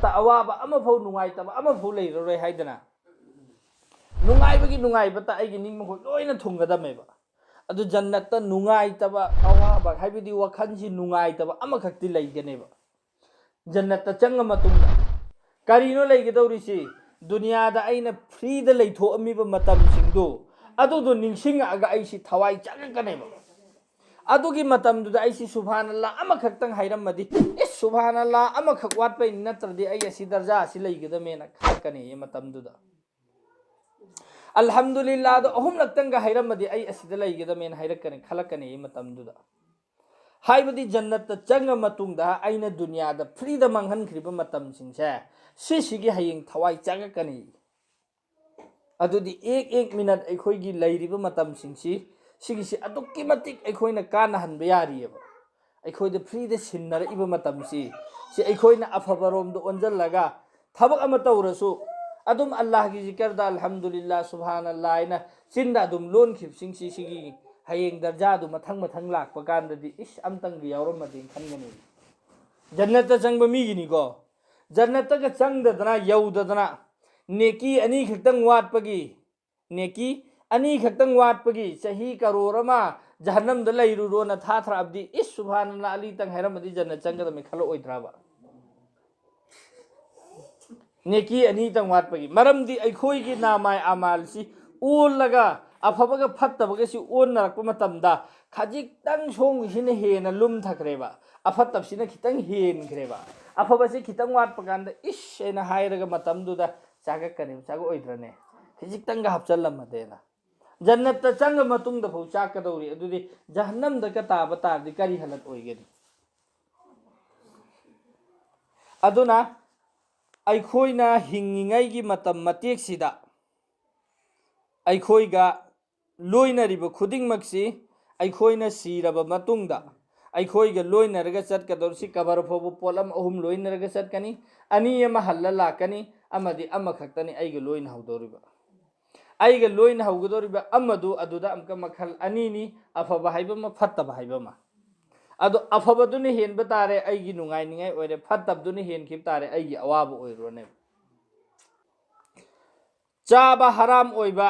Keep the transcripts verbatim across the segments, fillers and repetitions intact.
ꯑꯋꯥꯕ ꯑꯃꯐꯥꯎ, ꯅꯨꯡꯉꯥꯏꯇꯕ ꯑꯃꯐꯥꯎ ꯂꯩꯔꯔꯣꯏ ꯍꯥꯏꯗꯅ, ꯅꯨꯡꯉꯥꯏꯕꯒꯤ ꯅꯨꯡꯉꯥꯏꯕꯇ ꯑꯩꯒꯤ ꯅꯤꯡ ꯃꯈꯣꯏ ꯂꯣꯏꯅ ꯊꯨꯡꯒꯗꯝꯃꯦꯕ꯫ ꯑꯗꯨ ꯖꯟꯅꯠꯇ ꯅꯨꯡꯉꯥꯏꯇꯕ, ꯑꯋꯥꯕ ꯍꯥꯏꯕꯗꯤ ꯋꯥꯈꯜꯁꯤ ꯅꯨꯡꯉꯥꯏꯇꯕ ꯑꯃꯈꯛꯇꯤ ꯂꯩꯒꯅꯦꯕ꯫ ꯖꯟꯅꯠꯇ ꯆꯪꯉ ꯃꯇꯨꯡꯗ ꯀꯔꯤꯅꯣ ꯂꯩꯒꯗꯧꯔꯤꯁꯤ? ꯗꯨꯅꯤꯌꯥꯗ ꯑꯩꯅ ꯐ꯭ꯔꯤꯗ ꯂꯩꯊꯣꯛꯑꯝꯃꯤꯕ ꯃꯇꯝꯁꯤꯡꯗꯨ, ꯑꯗꯨꯗꯣ ꯅꯤꯡꯁꯤꯡꯉꯛꯑꯒ ꯑꯩꯁꯤ ꯊꯋꯥꯏ ꯆꯪꯉꯛꯀꯅꯦꯕ꯫ ꯑꯗꯨꯒꯤ ꯃꯇꯝꯗꯨꯗ ꯑꯩꯁꯤ ꯁꯨꯕꯍꯥꯅꯜꯂꯥ ꯑꯃꯈꯛꯇꯪ ꯍꯥꯏꯔꯝꯃꯗꯤ, ꯏꯁ, ꯁꯨꯕꯍꯥꯅꯜꯂꯥ ꯑꯃꯈꯛ ꯋꯥꯠꯄꯩꯅꯤ, ꯅꯠꯇ꯭ꯔꯗꯤ ꯑꯩ ꯑꯁꯤ ꯗꯔꯖꯥ ꯑꯁꯤ ꯂꯩꯒꯗꯃꯦꯅ ꯈꯜꯂꯛꯀꯅꯤ ꯃꯇꯝꯗꯨꯗ꯫ ꯑꯜꯍꯝꯗꯨꯂꯤꯜꯂꯥꯗꯣ ꯑꯍꯨꯝꯂꯛꯇꯪꯒ ꯍꯥꯏꯔꯝꯃꯗꯤ ꯑꯩ ꯑꯁꯤꯗ ꯂꯩꯒꯗꯃꯦꯅ ꯍꯥꯏꯔꯛꯀꯅꯤ, ꯈꯜꯂꯛꯀꯅꯤ ꯃꯇꯝꯗꯨꯗ꯫ ꯍꯥꯏꯕꯗꯤ ꯖꯟꯅꯠꯇ ꯆꯪꯉ ꯃꯇꯨꯡꯗ ꯑꯩꯅ ꯗꯨꯅꯤꯌꯥꯗ ꯐ꯭ꯔꯤꯗ ꯃꯥꯡꯍꯟꯈ꯭ꯔꯤꯕ ꯃꯇꯝꯁꯤꯡꯁꯦ, ꯁꯤꯁꯤꯒꯤ ꯍꯌꯦꯡ ꯊꯋꯥꯏ ꯆꯪꯉꯛꯀꯅꯤ꯫ ꯑꯗꯨꯗꯤ ꯑꯦꯛ ꯑꯦꯛ ꯃꯤꯅꯠ ꯑꯩꯈꯣꯏꯒꯤ ꯂꯩꯔꯤꯕ ꯃꯇꯝꯁꯤꯡꯁꯤ, ꯁꯤꯒꯤꯁꯤ ꯑꯗꯨꯛꯀꯤ ꯃꯇꯤꯛ ꯑꯩꯈꯣꯏꯅ ꯀꯥꯟꯅꯍꯟꯕ ꯌꯥꯔꯤꯑꯕ꯫ ꯑꯩꯈꯣꯏꯗ ꯐ꯭ꯔꯤꯗ ꯁꯤꯟꯅꯔꯛꯏꯕ ꯃꯇꯝꯁꯤ, ꯁꯤ ꯑꯩꯈꯣꯏꯅ ꯑꯐꯕꯔꯣꯝꯗ ꯑꯣꯟꯁꯤꯜꯂꯒ ꯊꯕꯛ ꯑꯃ ꯇꯧꯔꯁꯨ ꯑꯗꯨꯝ ꯑꯜꯂꯥꯍꯒꯤ ꯖꯤꯀꯔꯗ ꯑꯜꯍꯝꯗꯨꯂꯤꯜꯂꯥ ꯁꯨꯕꯍꯥꯅꯜꯂꯥ ꯍꯥꯏꯅ ꯆꯤꯟꯗ ꯑꯗꯨꯝ ꯂꯣꯟꯈꯤꯕꯁꯤꯡꯁꯤ, ꯁꯤꯒꯤ ꯍꯌꯦꯡ ꯗꯔꯖꯥꯗꯨ ꯃꯊꯪ ꯃꯊꯪ ꯂꯥꯛꯄ ꯀꯥꯟꯗꯗꯤ, ꯏꯁ, ꯑꯝꯇꯪꯒ ꯌꯥꯎꯔꯝꯃꯗꯤꯅ ꯈꯟꯒꯅꯤ꯫ ꯖꯟꯅꯠꯇ ꯆꯪꯕ ꯃꯤꯒꯤꯅꯤꯀꯣ꯫ ꯖꯟꯅꯠꯇꯒ ꯆꯪꯗꯗꯅ, ꯌꯧꯗꯗꯅ, ꯅꯦꯀꯤ ꯑꯅꯤꯈꯛꯇꯪ ꯋꯥꯠꯄꯒꯤ, ꯅꯦꯀꯤ ꯑꯅꯤꯈꯛꯇꯪ ꯋꯥꯠꯄꯒꯤ ꯆꯍꯤ ꯀꯔꯣꯔ ꯑꯃ ꯖꯍꯟꯅꯝꯗ ꯂꯩꯔꯨꯔꯣꯅ ꯊꯥꯊꯔꯛꯑꯕꯗꯤ, ꯏꯁ, ꯁꯨꯕꯍꯥꯅꯜꯂꯥ, ꯑꯂꯤꯇꯪ ꯍꯥꯏꯔꯝꯃꯗꯤ ꯖꯟꯅꯠ ꯆꯪꯒꯗꯕꯅꯤ ꯈꯜꯂꯛꯑꯣꯏꯗ꯭ꯔꯕ? ꯅꯦꯀꯤ ꯑꯅꯤꯇꯪ ꯋꯥꯠꯄꯒꯤ꯫ ꯃꯔꯝꯗꯤ ꯑꯩꯈꯣꯏꯒꯤ ꯅꯥꯃꯥꯏ ꯑꯃꯥꯜꯁꯤ ꯑꯣꯜꯂꯒ, ꯑꯐꯕꯒ ꯐꯠꯇꯕꯒꯁꯤ ꯑꯣꯟꯅꯔꯛꯄ ꯃꯇꯝꯗ, ꯈꯖꯤꯛꯇꯪ ꯁꯣꯝꯒꯤꯁꯤꯅ ꯍꯦꯟꯅ ꯂꯨꯝꯊꯈ꯭ꯔꯦꯕ, ꯑꯐꯠꯇꯕꯁꯤꯅ ꯈꯤꯇꯪ ꯍꯦꯟꯈ꯭ꯔꯦꯕ꯫ ꯑꯐꯕꯁꯤ ꯈꯤꯇꯪ ꯋꯥꯠꯄ ꯀꯥꯟꯗ, ꯏꯁ, ꯍꯥꯏꯅ ꯍꯥꯏꯔꯒ ꯃꯇꯝꯗꯨꯗ ꯆꯥꯒꯠꯀꯅꯦꯕ, ꯆꯥꯒꯠꯑꯣꯏꯗ꯭ꯔꯅꯦ? ꯈꯖꯤꯛꯇꯪꯒ ꯍꯥꯞꯆꯜꯂꯝꯃꯗꯦꯅ꯫ ꯖꯟꯅꯠꯇ ꯆꯪꯉ ꯃꯇꯨꯡꯗ ꯐꯥꯎ ꯆꯥꯛꯀꯗꯧꯔꯤ, ꯑꯗꯨꯗꯤ ꯖꯍꯟꯅꯝꯗꯒ ꯇꯥꯕ ꯇꯥꯔꯗꯤ ꯀꯔꯤ ꯍꯥꯂꯠ ꯑꯣꯏꯒꯅꯤ? ꯑꯗꯨꯅ ꯑꯩꯈꯣꯏꯅ ꯍꯤꯡꯉꯤꯉꯩꯒꯤ ꯃꯇꯝ ꯃꯇꯦꯛꯁꯤꯗ ꯑꯩꯈꯣꯏꯒ ꯂꯣꯏꯅꯔꯤꯕ ꯈꯨꯗꯤꯡꯃꯛꯁꯤ, ꯑꯩꯈꯣꯏꯅ ꯁꯤꯔꯕ ꯃꯇꯨꯡꯗ ꯑꯩꯈꯣꯏꯒ ꯂꯣꯏꯅꯔꯒ ꯆꯠꯀꯗꯧꯔꯤꯁꯤ, ꯀꯕꯔ ꯐꯥꯎꯕ ꯄꯣꯠꯂꯝ ꯑꯍꯨꯝ ꯂꯣꯏꯅꯔꯒ ꯆꯠꯀꯅꯤ꯫ ꯑꯅꯤ ꯑꯃ ꯍꯜꯂ ꯂꯥꯛꯀꯅꯤ, ꯑꯃꯗꯤ ꯑꯃꯈꯛꯇꯅꯤ ꯑꯩꯒ ꯂꯣꯏꯅꯍꯧꯗꯧꯔꯤꯕ꯫ ꯑꯩꯒ ꯂꯣꯏꯅꯍꯧꯒꯗꯧꯔꯤꯕ ꯑꯃꯗꯨ ꯑꯗꯨꯗ ꯑꯃꯨꯛꯀ ꯃꯈꯜ ꯑꯅꯤꯅꯤ, ꯑꯐꯕ ꯍꯥꯏꯕ ꯑꯃ, ꯐꯠꯇꯕ ꯍꯥꯏꯕ ꯑꯃ꯫ ꯑꯗꯣ ꯑꯐꯕꯗꯨꯅ ꯍꯦꯟꯕ ꯇꯥꯔꯦ, ꯑꯩꯒꯤ ꯅꯨꯡꯉꯥꯏꯅꯤꯡꯉꯥꯏ ꯑꯣꯏꯔꯦ, ꯐꯠꯇꯕꯗꯨꯅ ꯍꯦꯟꯈꯤꯕ ꯇꯥꯔꯦ, ꯑꯩꯒꯤ ꯑꯋꯥꯕ ꯑꯣꯏꯔꯨꯔꯅꯦꯕ꯫ ꯆꯥꯕ ꯍꯔꯥꯝ ꯑꯣꯏꯕ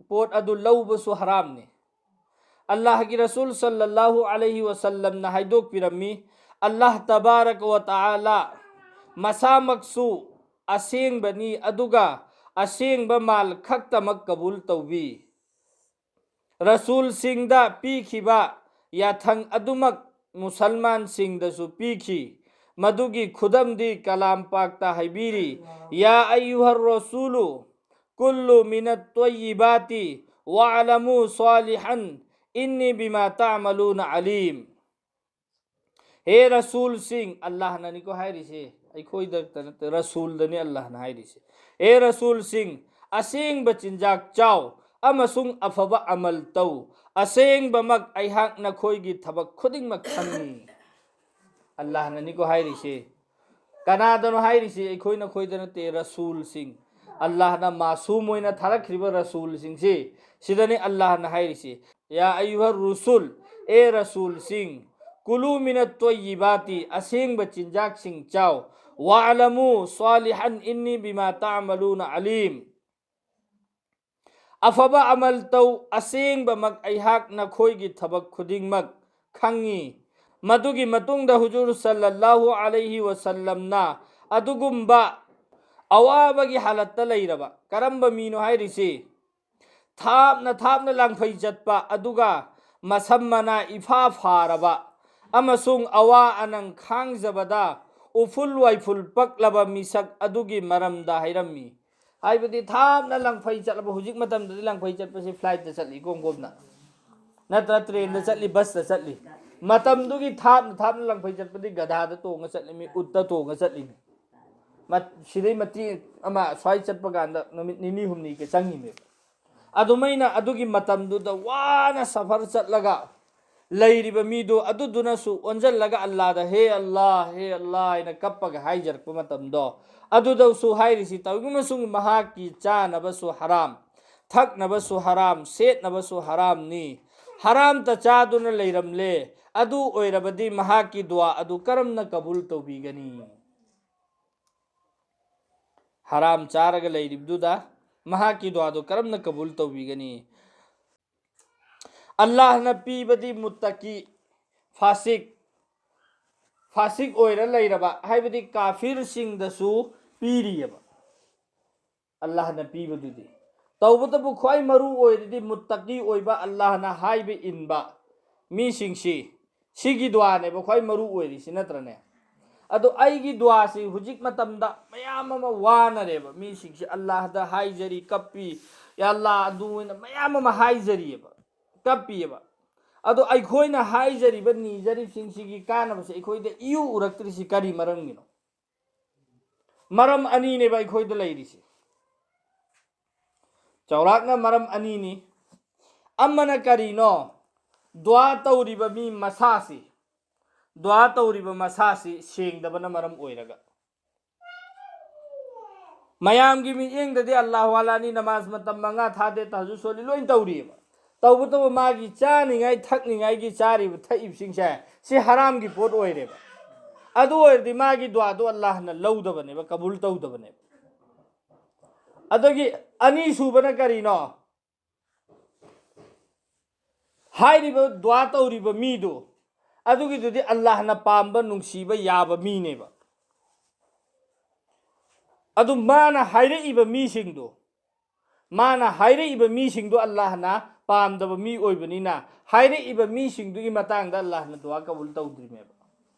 ꯄꯣꯠ ꯑꯗꯨ ꯂꯧꯕꯁꯨ ꯍꯔꯥꯝꯅꯤ꯫ ꯑꯜꯂꯥꯍꯒꯤ ꯔꯁꯨꯜ ꯁꯜꯂꯜꯂꯥꯍꯨ ꯑꯂꯩꯍꯤ ꯋꯁꯜꯂꯝꯅ ꯍꯥꯏꯗꯣꯛꯄꯤꯔꯝꯃꯤ, ꯑꯜꯂꯥꯍ ꯇꯕꯥꯔꯛ ꯋ ꯇꯥꯂꯥ ꯃꯁꯥꯃꯛꯁꯨ ꯑꯁꯦꯡꯕꯅꯤ, ꯑꯗꯨꯒ ꯑꯁꯦꯡꯕ ꯃꯥꯜ ꯈꯛꯇꯃꯛ ꯀꯕꯨꯜ ꯇꯧꯕꯤ꯫ ꯔꯁꯨꯜꯁꯤꯡꯗ ꯄꯤꯈꯤꯕ ꯌꯥꯊꯪ ꯑꯗꯨꯃꯛ ꯃꯨꯁꯜꯃꯥꯟꯁꯤꯡꯗꯁꯨ ꯄꯤꯈꯤ꯫ ꯃꯗꯨꯒꯤ ꯈꯨꯗꯝꯗꯤ ꯀꯂꯥꯝ ꯄꯥꯛꯇ ꯍꯥꯏꯕꯤꯔꯤ, "ꯌꯥ ꯑꯌꯨꯍꯔ ꯔꯁꯨꯂꯨ ꯀꯨꯜꯂꯨ ꯃꯤꯅꯠ ꯇꯣꯏꯌꯤꯕꯥꯇꯤ ꯋꯥꯂꯃꯨ ꯁ꯭ꯋꯥꯂꯤꯍꯟ ꯏꯟꯅꯤ ꯕꯤꯃꯥ ꯇꯥꯃꯂꯨꯅ ꯑꯂꯤꯝ"꯫ ꯍꯦ ꯔꯁꯨꯜꯁꯤꯡ, ꯑꯜꯂꯥꯍꯅꯅꯤꯀꯣ ꯍꯥꯏꯔꯤꯁꯦ, ꯑꯩꯈꯣꯏꯗ ꯅꯠꯇꯦ, ꯔꯁꯨꯜꯗꯅꯤ ꯑꯜꯂꯥꯍꯅ ꯍꯥꯏꯔꯤꯁꯦ꯫ ꯍꯦ ꯔꯁꯨꯜꯁꯤꯡ, ꯑꯁꯦꯡꯕ ꯆꯤꯟꯖꯥꯛ ꯆꯥꯎ ꯑꯃꯁꯨꯡ ꯑꯐꯕ ꯑꯃꯜ ꯇꯧ꯫ ꯑꯁꯦꯡꯕꯃꯛ ꯑꯩꯍꯥꯛ ꯅꯈꯣꯏꯒꯤ ꯊꯕꯛ ꯈꯨꯗꯤꯡꯃꯛ ꯈꯪꯏ꯫ ꯑꯜꯂꯥꯍꯅꯅꯤꯀꯣ ꯍꯥꯏꯔꯤꯁꯦ꯫ ꯀꯅꯥꯗꯅꯣ ꯍꯥꯏꯔꯤꯁꯦ? ꯑꯩꯈꯣꯏ ꯅꯈꯣꯏꯗ ꯅꯠꯇꯦ, ꯔꯁꯨꯜꯁꯤꯡ꯫ ꯑꯜꯂꯥꯍꯅ ꯃꯥꯁꯨꯝ ꯑꯣꯏꯅ ꯊꯥꯔꯛꯈ꯭ꯔꯤꯕ ꯔꯁꯨꯜꯁꯤꯡꯁꯤ, ꯁꯤꯗꯅꯤ ꯑꯜꯂꯥꯍꯅ ꯍꯥꯏꯔꯤꯁꯦ, "ꯌꯥ ꯑꯌꯨꯍ ꯔꯨꯁꯨꯜ, ꯑꯦ ꯔꯁꯨꯜꯁꯤꯡ, ꯀꯨꯂꯨ ꯃꯤꯅꯠ ꯇꯣꯏꯌꯤꯕꯥꯇꯤ, ꯑꯁꯦꯡꯕ ꯆꯤꯟꯖꯥꯛꯁꯤꯡ ꯆꯥꯎ, ꯋꯥꯂꯃꯨ ꯁ꯭ꯋꯥꯂꯤꯍꯟ ꯏꯟꯅꯤ ꯕꯤꯃꯥ ꯇꯥꯃꯂꯨꯅ ꯑꯂꯤꯝ"꯫ ꯑꯐꯕ ꯑꯃꯜ ꯇꯧ, ꯑꯁꯦꯡꯕꯃꯛ ꯑꯩꯍꯥꯛ ꯅꯈꯣꯏꯒꯤ ꯊꯕꯛ ꯈꯨꯗꯤꯡꯃꯛ ꯈꯪꯉꯤ꯫ ꯃꯗꯨꯒꯤ ꯃꯇꯨꯡꯗ ꯍꯨꯖꯨꯔ ꯁꯜꯂꯜꯂꯥꯍꯨ ꯑꯂꯩꯍꯤ ꯋꯁꯜꯂꯝꯅ ꯑꯗꯨꯒꯨꯝꯕ ꯑꯋꯥꯕꯒꯤ ꯍꯥꯂꯠꯇ ꯂꯩꯔꯕ, ꯀꯔꯝꯕ ꯃꯤꯅꯣ ꯍꯥꯏꯔꯤꯁꯤ? ꯊꯥꯞꯅ ꯊꯥꯞꯅ ꯂꯥꯡꯐꯩ ꯆꯠꯄ, ꯑꯗꯨꯒ ꯃꯁꯝ ꯃꯅꯥ ꯏꯐꯥ ꯐꯥꯔꯕ ꯑꯃꯁꯨꯡ ꯑꯋꯥ ꯑꯅꯪ ꯈꯥꯡꯖꯕꯗ ꯎꯐꯨꯜ ꯋꯥꯏꯐꯨꯜ ꯄꯛꯂꯕ ꯃꯤꯁꯛ ꯑꯗꯨꯒꯤ ꯃꯔꯝꯗ ꯍꯥꯏꯔꯝꯃꯤ꯫ ꯍꯥꯏꯕꯗꯤ ꯊꯥꯞꯅ ꯂꯥꯡꯐꯩ ꯆꯠꯂꯕ, ꯍꯧꯖꯤꯛ ꯃꯇꯝꯗꯗꯤ ꯂꯥꯡꯐꯩ ꯆꯠꯄꯁꯤ ꯐ꯭ꯂꯥꯏꯠꯇ ꯆꯠꯂꯤ, ꯏꯀꯣꯝ ꯀꯣꯝꯅ, ꯅꯠꯇ꯭ꯔ ꯇ꯭ꯔꯦꯟꯗ ꯆꯠꯂꯤ, ꯕꯁꯇ ꯆꯠꯂꯤ꯫ ꯃꯇꯝꯗꯨꯒꯤ ꯊꯥꯞꯅ ꯊꯥꯞꯅ ꯂꯥꯡꯐꯩ ꯆꯠꯄꯗꯤ ꯒꯙꯥꯗ ꯇꯣꯡꯉ ꯆꯠꯂꯤꯃꯤ, ꯎꯠꯇ ꯇꯣꯡꯉ ꯆꯠꯂꯤꯃꯤ꯫ ꯃꯠ-, ꯁꯤꯗꯩ ꯃꯇꯦꯛ ꯑꯃ ꯁ꯭ꯋꯥꯏ ꯆꯠꯄ ꯀꯥꯟꯗ ꯅꯨꯃꯤꯠ ꯅꯤꯅꯤ ꯍꯨꯝꯅꯤꯒ ꯆꯪꯉꯤꯃꯦꯕ꯫ ꯑꯗꯨꯃꯥꯏꯅ ꯑꯗꯨꯒꯤ ꯃꯇꯝꯗꯨꯗ ꯋꯥꯅ ꯁꯐꯔ ꯆꯠꯂꯒ ꯂꯩꯔꯤꯕ ꯃꯤꯗꯨ ꯑꯗꯨꯗꯨꯅꯁꯨ ꯑꯣꯟꯁꯤꯜꯂꯒ ꯑꯜꯂꯥꯗ, "ꯍꯦ ꯑꯜꯂꯥ, ꯍꯦ ꯑꯜꯂꯥ" ꯍꯥꯏꯅ ꯀꯞꯄꯒ ꯍꯥꯏꯖꯔꯛꯄ ꯃꯇꯝꯗꯣ, ꯑꯗꯨꯗꯁꯨ ꯍꯥꯏꯔꯤꯁꯤ, ꯇꯧꯏꯒꯨꯝꯕꯁꯨꯡ ꯃꯍꯥꯛꯀꯤ ꯆꯥꯅꯕꯁꯨ ꯍꯔꯥꯝ, ꯊꯛꯅꯕꯁꯨ ꯍꯔꯥꯝ, ꯁꯦꯠꯅꯕꯁꯨ ꯍꯔꯥꯝꯅꯤ꯫ ꯍꯔꯥꯝꯇ ꯆꯥꯗꯨꯅ ꯂꯩꯔꯝꯂꯦ꯫ ꯑꯗꯨ ꯑꯣꯏꯔꯕꯗꯤ ꯃꯍꯥꯛꯀꯤ ꯗꯨꯋꯥ ꯑꯗꯨ ꯀꯔꯝꯅ ꯀꯕꯨꯜ ꯇꯧꯕꯤꯒꯅꯤ? ꯍꯔꯥꯝ ꯆꯥꯔꯒ ꯂꯩꯔꯤꯕꯗꯨꯗ ꯃꯍꯥꯛꯀꯤ ꯗꯨꯋꯥꯗꯨ ꯀꯔꯝꯅ ꯀꯕꯨꯜ ꯇꯧꯕꯤꯒꯅꯤ? ꯑꯜꯂꯥꯍꯅ ꯄꯤꯕꯗꯤ ꯃꯨꯠꯇꯀꯤ, ꯐꯥꯁꯤꯛ, ꯐꯥꯁꯤꯛ ꯑꯣꯏꯔ ꯂꯩꯔꯕ, ꯍꯥꯏꯕꯗꯤ ꯀꯥꯐꯤꯔꯁꯤꯡꯗꯁꯨ ꯄꯤꯔꯤꯑꯕ꯫ ꯑꯜꯂꯥꯍꯅ ꯄꯤꯕꯗꯨꯗꯤ, ꯇꯧꯕꯇꯕꯨ ꯈ꯭ꯋꯥꯏ ꯃꯔꯨ ꯑꯣꯏꯔꯤꯗꯤ ꯃꯨꯠꯇꯀꯤ ꯑꯣꯏꯕ, ꯑꯜꯂꯥꯍꯅ ꯍꯥꯏꯕ ꯏꯟꯕ ꯃꯤꯁꯤꯡꯁꯤ, ꯁꯤꯒꯤ ꯗꯨꯋꯥꯅꯦꯕ ꯈ꯭ꯋꯥꯏ ꯃꯔꯨ ꯑꯣꯏꯔꯤꯁꯤ, ꯅꯠꯇ꯭ꯔꯅꯦ? ꯑꯗꯣ ꯑꯩꯒꯤ ꯗꯨꯋꯥꯁꯤ ꯍꯧꯖꯤꯛ ꯃꯇꯝꯗ ꯃꯌꯥꯝ ꯑꯃ ꯋꯥꯅꯔꯦꯕ ꯃꯤꯁꯤꯡꯁꯤ, ꯑꯜꯂꯥꯍꯗ ꯍꯥꯏꯖꯔꯤ, ꯀꯞꯄꯤ, "ꯌꯥ ꯑꯜꯂꯥ", ꯑꯗꯨ ꯑꯣꯏꯅ ꯃꯌꯥꯝ ꯑꯃ ꯍꯥꯏꯖꯔꯤꯑꯕ, ꯀꯞꯄꯤꯑꯕ꯫ ꯑꯗꯣ ꯑꯩꯈꯣꯏꯅ ꯍꯥꯏꯖꯔꯤꯕ, ꯅꯤꯖꯔꯤꯕꯁꯤꯡꯁꯤꯒꯤ ꯀꯥꯟꯅꯕꯁꯦ ꯑꯩꯈꯣꯏꯗ ꯏꯎ ꯎꯔꯛꯇ꯭ꯔꯤꯁꯤ ꯀꯔꯤ ꯃꯔꯝꯒꯤꯅꯣ? ꯃꯔꯝ ꯑꯅꯤꯅꯦꯕ ꯑꯩꯈꯣꯏꯗ ꯂꯩꯔꯤꯁꯦ꯫ ꯆꯥꯎꯔꯥꯛꯅ ꯃꯔꯝ ꯑꯅꯤꯅꯤ꯫ ꯑꯃꯅ ꯀꯔꯤꯅꯣ? ꯗꯨꯋꯥ ꯇꯧꯔꯤꯕ ꯃꯤ ꯃꯁꯥꯁꯤ, ꯗꯨꯋꯥ ꯇꯧꯔꯤꯕ ꯃꯁꯥꯁꯤ ꯁꯦꯡꯗꯕꯅ ꯃꯔꯝ ꯑꯣꯏꯔꯒ꯫ ꯃꯌꯥꯝꯒꯤ ꯃꯤꯠꯌꯦꯡꯗꯗꯤ ꯑꯜꯂꯥꯍꯨ ꯑꯂꯥꯅꯤ, ꯅꯃꯥꯖ ꯃꯇꯝ ꯃꯉꯥ ꯊꯥꯗꯦ, ꯇꯍꯖꯨꯗ ꯁꯣꯜꯂꯤ, ꯂꯣꯏ ꯇꯧꯔꯤꯑꯕ꯫ ꯇꯧꯕꯇꯕꯨ ꯃꯥꯒꯤ ꯆꯥꯅꯤꯡꯉꯥꯏ ꯊꯛꯅꯤꯡꯉꯥꯏꯒꯤ ꯆꯥꯔꯤꯕ ꯊꯛꯏꯕꯁꯤꯡꯁꯦ ꯁꯤ ꯍꯔꯥꯝꯒꯤ ꯄꯣꯠ ꯑꯣꯏꯔꯦꯕ꯫ ꯑꯗꯨ ꯑꯣꯏꯔꯗꯤ ꯃꯥꯒꯤ ꯗꯨꯋꯥꯗꯣ ꯑꯜꯂꯥꯍꯅ ꯂꯧꯗꯕꯅꯦꯕ, ꯀꯕꯨꯜ ꯇꯧꯗꯕꯅꯦꯕ꯫ ꯑꯗꯒꯤ ꯑꯅꯤꯁꯨꯕꯅ ꯀꯔꯤꯅꯣ? ꯍꯥꯏꯔꯤꯕ ꯗꯨꯋꯥ ꯇꯧꯔꯤꯕ ꯃꯤꯗꯨ, ꯑꯗꯨꯒꯤꯗꯨꯗꯤ ꯑꯜꯂꯥꯍꯅ ꯄꯥꯝꯕ, ꯅꯨꯡꯁꯤꯕ, ꯌꯥꯕ ꯃꯤꯅꯦꯕ꯫ ꯑꯗꯨ ꯃꯥꯅ ꯍꯥꯏꯔꯛꯏꯕ ꯃꯤꯁꯤꯡꯗꯨ, ꯃꯥꯅ ꯍꯥꯏꯔꯛꯏꯕ ꯃꯤꯁꯤꯡꯗꯨ ꯑꯜꯂꯥꯍꯅ ꯄꯥꯝꯗꯕ ꯃꯤ ꯑꯣꯏꯕꯅꯤꯅ, ꯍꯥꯏꯔꯛꯏꯕ ꯃꯤꯁꯤꯡꯗꯨꯒꯤ ꯃꯇꯥꯡꯗ ꯑꯜꯂꯥꯍꯅ ꯗꯨꯋꯥ ꯀꯕꯨꯜ ꯇꯧꯗ꯭ꯔꯤꯃꯦꯕ꯫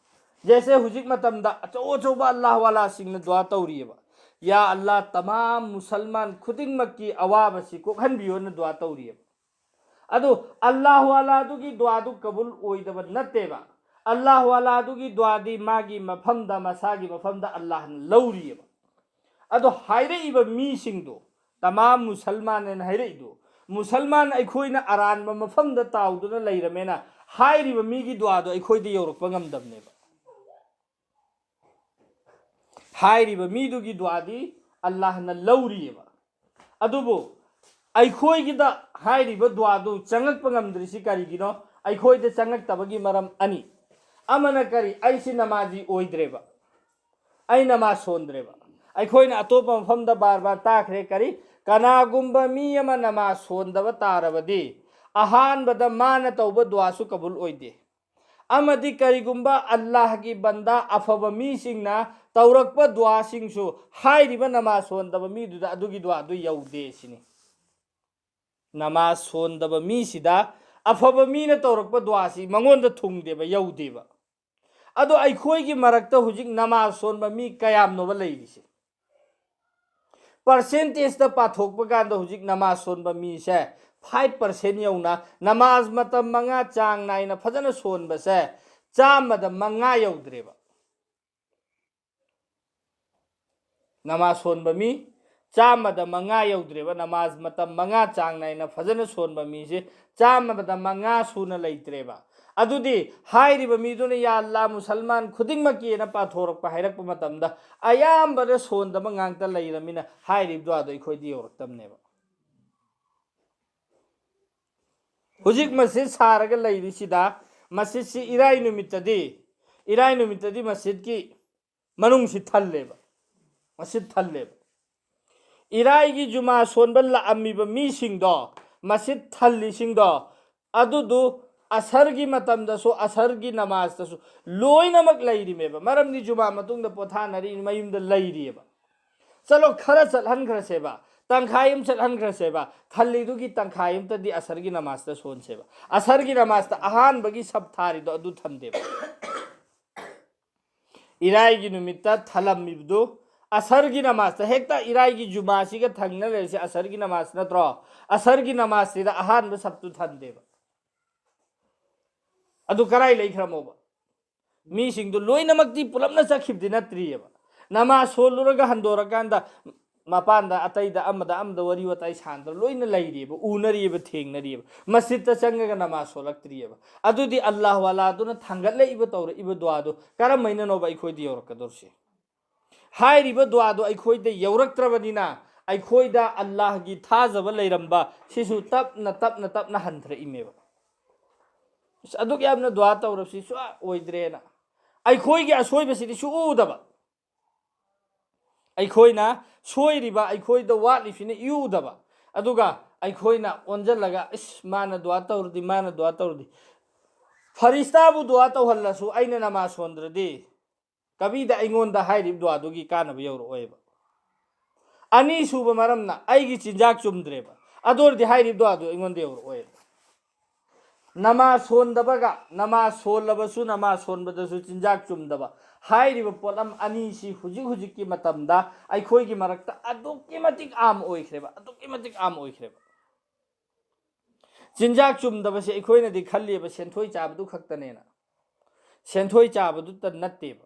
ꯖꯦꯁꯦ ꯍꯧꯖꯤꯛ ꯃꯇꯝꯗ ꯑꯆꯧ ꯑꯆꯧꯕ ꯑꯜꯂꯥꯍ ꯋꯥꯂꯥꯁꯤꯡꯅ ꯗꯨꯋꯥ ꯇꯧꯔꯤꯑꯕ, "ꯌꯥ ꯑꯜꯂꯥꯍ, ꯇꯃꯥꯝ ꯃꯨꯁꯜꯃꯥꯟ ꯈꯨꯗꯤꯡꯃꯛꯀꯤ ꯑꯋꯥꯕꯁꯤ ꯀꯣꯛꯍꯟꯕꯤꯌꯣꯅ" ꯗꯨꯋꯥ ꯇꯧꯔꯤꯑꯕ꯫ ꯑꯗꯨ ꯑꯜꯂꯥꯍ ꯋꯥꯂꯥꯗꯨꯒꯤ ꯗꯨꯋꯥꯗꯨ ꯀꯕꯨꯜ ꯑꯣꯏꯗꯕ ꯅꯠꯇꯦꯕ꯫ ꯑꯜꯂꯥꯍ ꯋꯥꯂꯥꯗꯨꯒꯤ ꯗꯨꯋꯥꯗꯤ ꯃꯥꯒꯤ ꯃꯐꯝꯗ, ꯃꯁꯥꯒꯤ ꯃꯐꯝꯗ ꯑꯜꯂꯥꯍꯅ ꯂꯧꯔꯤꯑꯕ꯫ ꯑꯗꯣ ꯍꯥꯏꯔꯛꯏꯕ ꯃꯤꯁꯤꯡꯗꯣ, ꯇꯃꯥꯝ ꯃꯨꯁꯜꯃꯥꯟ ꯍꯥꯏꯅ ꯍꯥꯏꯔꯛꯏꯗꯣ, ꯃꯨꯁꯜꯃꯥꯟ ꯑꯩꯈꯣꯏꯅ ꯑꯔꯥꯟꯕ ꯃꯐꯝꯗ ꯇꯥꯎꯗꯨꯅ ꯂꯩꯔꯃꯦꯅ ꯍꯥꯏꯔꯤꯕ ꯃꯤꯒꯤ ꯗꯨꯋꯥꯗꯣ ꯑꯩꯈꯣꯏꯗ ꯌꯧꯔꯛꯄ ꯉꯝꯗꯕꯅꯦꯕ꯫ ꯍꯥꯏꯔꯤꯕ ꯃꯤꯗꯨꯒꯤ ꯗꯨꯋꯥꯗꯤ ꯑꯜꯂꯥꯍꯅ ꯂꯧꯔꯤꯑꯕ꯫ ꯑꯗꯨꯕꯨ ꯑꯩꯈꯣꯏꯒꯤꯗ ꯍꯥꯏꯔꯤꯕ ꯗꯨꯋꯥꯗꯨ ꯆꯪꯉꯛꯄ ꯉꯝꯗ꯭ꯔꯤꯁꯤ ꯀꯔꯤꯒꯤꯅꯣ? ꯑꯩꯈꯣꯏꯗ ꯆꯪꯉꯛꯇꯕꯒꯤ ꯃꯔꯝ ꯑꯅꯤ꯫ ꯑꯃꯅ ꯀꯔꯤ? ꯑꯩꯁꯤ ꯅꯃꯥꯖꯤ ꯑꯣꯏꯗ꯭ꯔꯦꯕ, ꯑꯩ ꯅꯃꯥꯖ ꯁꯣꯟꯗ꯭ꯔꯦꯕ꯫ ꯑꯩꯈꯣꯏꯅ ꯑꯇꯣꯞꯄ ꯃꯐꯝꯗ ꯕꯥꯔ ꯕꯥꯔ ꯇꯥꯈ꯭ꯔꯦ, ꯀꯔꯤ? ꯀꯅꯥꯒꯨꯝꯕ ꯃꯤ ꯑꯃ ꯅꯃꯥꯖ ꯁꯣꯟꯗꯕ ꯇꯥꯔꯕꯗꯤ ꯑꯍꯥꯟꯕꯗ ꯃꯥꯅ ꯇꯧꯕ ꯗꯨꯋꯥꯁꯨ ꯀꯕꯨꯜ ꯑꯣꯏꯗꯦ꯫ ꯑꯃꯗꯤ ꯀꯔꯤꯒꯨꯝꯕ ꯑꯜꯂꯥꯍꯒꯤ ꯕꯟꯗꯥ ꯑꯐꯕ ꯃꯤꯁꯤꯡꯅ ꯇꯧꯔꯛꯄ ꯗꯨꯋꯥꯁꯤꯡꯁꯨ ꯍꯥꯏꯔꯤꯕ ꯅꯃꯥꯖ ꯁꯣꯟꯗꯕ ꯃꯤꯗꯨꯗ ꯑꯗꯨꯒꯤ ꯗꯨꯋꯥꯗꯨ ꯌꯧꯗꯦ ꯁꯤꯅꯤ꯫ ꯅꯃꯥꯖ ꯁꯣꯟꯗꯕ ꯃꯤꯁꯤꯗ ꯑꯐꯕ ꯃꯤꯅ ꯇꯧꯔꯛꯄ ꯗꯨꯋꯥꯁꯤ ꯃꯉꯣꯟꯗ ꯊꯨꯡꯗꯦꯕ, ꯌꯧꯗꯦꯕ꯫ ꯑꯗꯣ ꯑꯩꯈꯣꯏꯒꯤ ꯃꯔꯛꯇ ꯍꯧꯖꯤꯛ ꯅꯃꯥꯖ ꯁꯣꯟꯕ ꯃꯤ ꯀꯌꯥꯝꯅꯣꯕ ꯂꯩꯔꯤꯁꯦ? ꯄꯥꯔꯁꯦꯟꯇꯦꯖꯇ ꯄꯥꯊꯣꯛꯄ ꯀꯥꯟꯗ ꯍꯧꯖꯤꯛ ꯅꯃꯥꯖ ꯁꯣꯟꯕ ꯃꯤꯁꯦ ꯐꯥꯏꯚ ꯄꯥꯔꯁꯦꯟ ꯌꯧꯅ, ꯅꯃꯥꯖ ꯃꯇꯝ ꯃꯉꯥ ꯆꯥꯡ ꯅꯥꯏꯅ ꯐꯖꯅ ꯁꯣꯟꯕꯁꯦ ꯆꯥꯝꯃꯗ ꯃꯉꯥ ꯌꯧꯗ꯭ꯔꯦꯕ꯫ ꯅꯃꯥꯖ ꯁꯣꯟꯕ ꯃꯤ ꯆꯥꯝꯃꯗ ꯃꯉꯥ ꯌꯧꯗ꯭ꯔꯦꯕ꯫ ꯅꯃꯥꯖ ꯃꯇꯝ ꯃꯉꯥ ꯆꯥꯡ ꯅꯥꯏꯅ ꯐꯖꯅ ꯁꯣꯟꯕ ꯃꯤꯁꯦ ꯆꯥꯝꯃꯗ ꯃꯉꯥ ꯁꯨꯅ ꯂꯩꯇ꯭ꯔꯦꯕ꯫ ꯑꯗꯨꯗꯤ ꯍꯥꯏꯔꯤꯕ ꯃꯤꯗꯨꯅ "ꯌꯥ ꯑꯜꯂꯥ, ꯃꯨꯁꯜꯃꯥꯟ ꯈꯨꯗꯤꯡꯃꯛꯀꯤꯅ" ꯄꯥꯊꯣꯔꯛꯄ ꯍꯥꯏꯔꯛꯄ ꯃꯇꯝꯗ ꯑꯌꯥꯝꯕꯅ ꯁꯣꯟꯗꯕ ꯉꯥꯛꯇ ꯂꯩꯔꯃꯤꯅ ꯍꯥꯏꯔꯤꯕꯗꯣ ꯑꯗꯣ ꯑꯩꯈꯣꯏꯗꯤ ꯌꯧꯔꯛꯇꯕꯅꯦꯕ꯫ ꯍꯧꯖꯤꯛ ꯃꯁꯖꯤꯗ ꯁꯥꯔꯒ ꯂꯩꯔꯤꯁꯤꯗ, ꯃꯁꯖꯤꯗꯁꯤ ꯏꯔꯥꯏ ꯅꯨꯃꯤꯠꯇꯗꯤ, ꯏꯔꯥꯏ ꯅꯨꯃꯤꯠꯇꯗꯤ ꯃꯁꯖꯤꯗꯀꯤ ꯃꯅꯨꯡꯁꯤ ꯊꯜꯂꯦꯕ, ꯃꯁꯖꯤꯗ ꯊꯜꯂꯦꯕ꯫ ꯏꯔꯥꯏꯒꯤ ꯖꯨꯃꯥ ꯁꯣꯟꯕ ꯂꯥꯛꯑꯝꯃꯤꯕ ꯃꯤꯁꯤꯡꯗꯣ, ꯃꯁꯖꯤꯗ ꯊꯜꯂꯤꯁꯤꯡꯗꯣ, ꯑꯗꯨꯗꯨ ꯑꯁꯔꯒꯤ ꯃꯇꯝꯗꯁꯨ, ꯑꯁꯔꯒꯤ ꯅꯃꯥꯖꯇꯁꯨ ꯂꯣꯏꯅꯃꯛ ꯂꯩꯔꯤꯃꯦꯕ꯫ ꯃꯔꯝꯗꯤ ꯖꯨꯃꯥ ꯃꯇꯨꯡꯗ ꯄꯣꯊꯥꯅꯔꯤ, ꯃꯌꯨꯝꯗ ꯂꯩꯔꯤꯑꯕ꯫ ꯆꯠꯂꯣ, ꯈꯔ ꯆꯠꯍꯟꯈ꯭ꯔꯁꯦꯕ, ꯇꯪꯈꯥꯏ ꯑꯃ ꯆꯠꯍꯟꯈ꯭ꯔꯁꯦꯕ, ꯊꯜꯂꯤꯗꯨꯒꯤ ꯇꯪꯈꯥꯏ ꯑꯃꯇꯗꯤ ꯑꯁꯔꯒꯤ ꯅꯃꯥꯖꯇ ꯁꯣꯟꯁꯦꯕ꯫ ꯑꯁꯔꯒꯤ ꯅꯃꯥꯖꯇ ꯑꯍꯥꯟꯕꯒꯤ ꯁꯞ ꯊꯥꯔꯤꯗꯣ ꯑꯗꯨ ꯊꯟꯗꯦꯕ꯫ ꯏꯔꯥꯏꯒꯤ ꯅꯨꯃꯤꯠꯇ ꯊꯜꯂꯝꯃꯤꯕꯗꯨ ꯑꯁꯔꯒꯤ ꯅꯃꯥꯖꯇ, ꯍꯦꯛꯇ ꯏꯔꯥꯏꯒꯤ ꯖꯨꯃꯥꯁꯤꯒ ꯊꯪꯅ ꯂꯩꯔꯤꯁꯦ ꯑꯁꯔꯒꯤ ꯅꯃꯥꯖ ꯅꯠꯇ꯭ꯔꯣ? ꯑꯁꯔꯒꯤ ꯅꯃꯥꯖꯁꯤꯗ ꯑꯍꯥꯟꯕ ꯁꯞꯇꯨ ꯊꯟꯗꯦꯕ꯫ ꯑꯗꯨ ꯀꯔꯥꯏ ꯂꯩꯈ꯭ꯔꯃꯣꯕ? ꯃꯤꯁꯤꯡꯗꯨ ꯂꯣꯏꯅꯃꯛꯇꯤ ꯄꯨꯂꯞꯅ ꯆꯠꯈꯤꯕꯗꯤ ꯅꯠꯇ꯭ꯔꯤꯑꯕ꯫ ꯅꯃꯥꯖ ꯁꯣꯜꯂꯨꯔꯒ ꯍꯟꯗꯣꯔꯀꯥꯟꯗ ꯃꯄꯥꯟꯗ ꯑꯇꯩꯗ ꯑꯃꯗ ꯑꯃꯗ ꯋꯥꯔꯤ ꯋꯥꯇꯥꯏ ꯁꯥꯟꯅꯗꯅ ꯂꯣꯏꯅ ꯂꯩꯔꯤꯑꯕ, ꯎꯅꯔꯤꯑꯕ, ꯊꯦꯡꯅꯔꯤꯑꯕ, ꯃꯁꯖꯤꯠꯇ ꯆꯪꯉꯒ ꯅꯃꯥꯖ ꯁꯣꯜꯂꯛꯇ꯭ꯔꯤꯑꯕ꯫ ꯑꯗꯨꯗꯤ ꯑꯜꯂꯥꯍ ꯋꯥꯂꯥꯗꯨꯅ ꯊꯥꯡꯒꯠꯂꯛꯏꯕ, ꯇꯧꯔꯛꯏꯕ ꯗꯨꯋꯥꯗꯨ ꯀꯔꯝꯍꯥꯏꯅꯅꯣꯕ ꯑꯩꯈꯣꯏꯗ ꯌꯧꯔꯛꯀꯗꯧꯔꯤꯁꯦ? ꯍꯥꯏꯔꯤꯕ ꯗꯨꯋꯥꯗꯣ ꯑꯩꯈꯣꯏꯗ ꯌꯧꯔꯛꯇ꯭ꯔꯕꯅꯤꯅ ꯑꯩꯈꯣꯏꯗ ꯑꯜꯂꯥꯍꯒꯤ ꯊꯥꯖꯕ ꯂꯩꯔꯝꯕ ꯁꯤꯁꯨ ꯇꯞꯅ ꯇꯞꯅ ꯇꯞꯅ ꯍꯟꯊꯔꯛꯏꯃꯦꯕ꯫ ꯑꯁ, ꯑꯗꯨꯛ ꯌꯥꯝꯅ ꯗꯨꯋꯥ ꯇꯧꯔꯕꯁꯤ ꯁꯨꯛꯑꯣꯏꯗ꯭ꯔꯦꯅ꯫ ꯑꯩꯈꯣꯏꯒꯤ ꯑꯁꯣꯏꯕꯁꯤꯗꯤ ꯁꯨꯛꯎꯗꯕ꯫ ꯑꯩꯈꯣꯏꯅ ꯁꯣꯏꯔꯤꯕ, ꯑꯩꯈꯣꯏꯗ ꯋꯥꯠꯂꯤꯁꯤꯅ ꯏꯎꯗꯕ꯫ ꯑꯗꯨꯒ ꯑꯩꯈꯣꯏꯅ ꯑꯣꯟꯁꯤꯜꯂꯒ, "ꯏꯁ, ꯃꯥꯅ ꯗꯨꯋꯥ ꯇꯧꯔꯗꯤ, ꯃꯥꯅ ꯗꯨꯋꯥ ꯇꯧꯔꯗꯤ"꯫ ꯐꯔꯤꯁꯇꯥꯕꯨ ꯗꯨꯋꯥ ꯇꯧꯍꯜꯂꯁꯨ ꯑꯩꯅ ꯅꯃꯥꯖ ꯁꯣꯟꯗ꯭ꯔꯗꯤ ꯀꯕꯤꯗ ꯑꯩꯉꯣꯟꯗ ꯍꯥꯏꯔꯤꯕ ꯗꯨꯋꯥꯗꯨꯒꯤ ꯀꯥꯟꯅꯕ ꯌꯧꯔꯛꯑꯣꯏꯕ꯫ ꯑꯅꯤꯁꯨꯕ ꯃꯔꯝꯅ ꯑꯩꯒꯤ ꯆꯤꯟꯖꯥꯛ ꯆꯨꯝꯗ꯭ꯔꯦꯕ꯫ ꯑꯗꯨ ꯑꯣꯏꯔꯗꯤ ꯍꯥꯏꯔꯤꯕ ꯗꯨꯋꯥꯗꯨ ꯑꯩꯉꯣꯟꯗ ꯌꯧꯔꯛꯑꯣꯏꯕ꯫ ꯅꯃꯥꯖ ꯁꯣꯟꯗꯕꯒ ꯅꯃꯥꯖ ꯁꯣꯜꯂꯕꯁꯨ ꯅꯃꯥꯖ ꯁꯣꯟꯕꯗꯁꯨ ꯆꯤꯟꯖꯥꯛ ꯆꯨꯝꯗꯕ ꯍꯥꯏꯔꯤꯕ ꯄꯣꯠꯂꯝ ꯑꯅꯤꯁꯤ ꯍꯧꯖꯤꯛ ꯍꯧꯖꯤꯛꯀꯤ ꯃꯇꯝꯗ ꯑꯩꯈꯣꯏꯒꯤ ꯃꯔꯛꯇ ꯑꯗꯨꯛꯀꯤ ꯃꯇꯤꯛ ꯑꯥꯝ ꯑꯣꯏꯈ꯭ꯔꯦꯕ, ꯑꯗꯨꯛꯀꯤ ꯃꯇꯤꯛ ꯑꯥꯝ ꯑꯣꯏꯈ꯭ꯔꯦꯕ꯫ ꯆꯤꯟꯖꯥꯛ ꯆꯨꯝꯗꯕꯁꯦ ꯑꯩꯈꯣꯏꯅꯗꯤ ꯈꯜꯂꯤꯕ ꯁꯦꯟꯊꯣꯏ ꯆꯥꯕꯗꯨ ꯈꯛꯇꯅꯦꯅ꯫ ꯁꯦꯟꯊꯣꯏ ꯆꯥꯕꯗꯨꯇ ꯅꯠꯇꯦꯕ꯫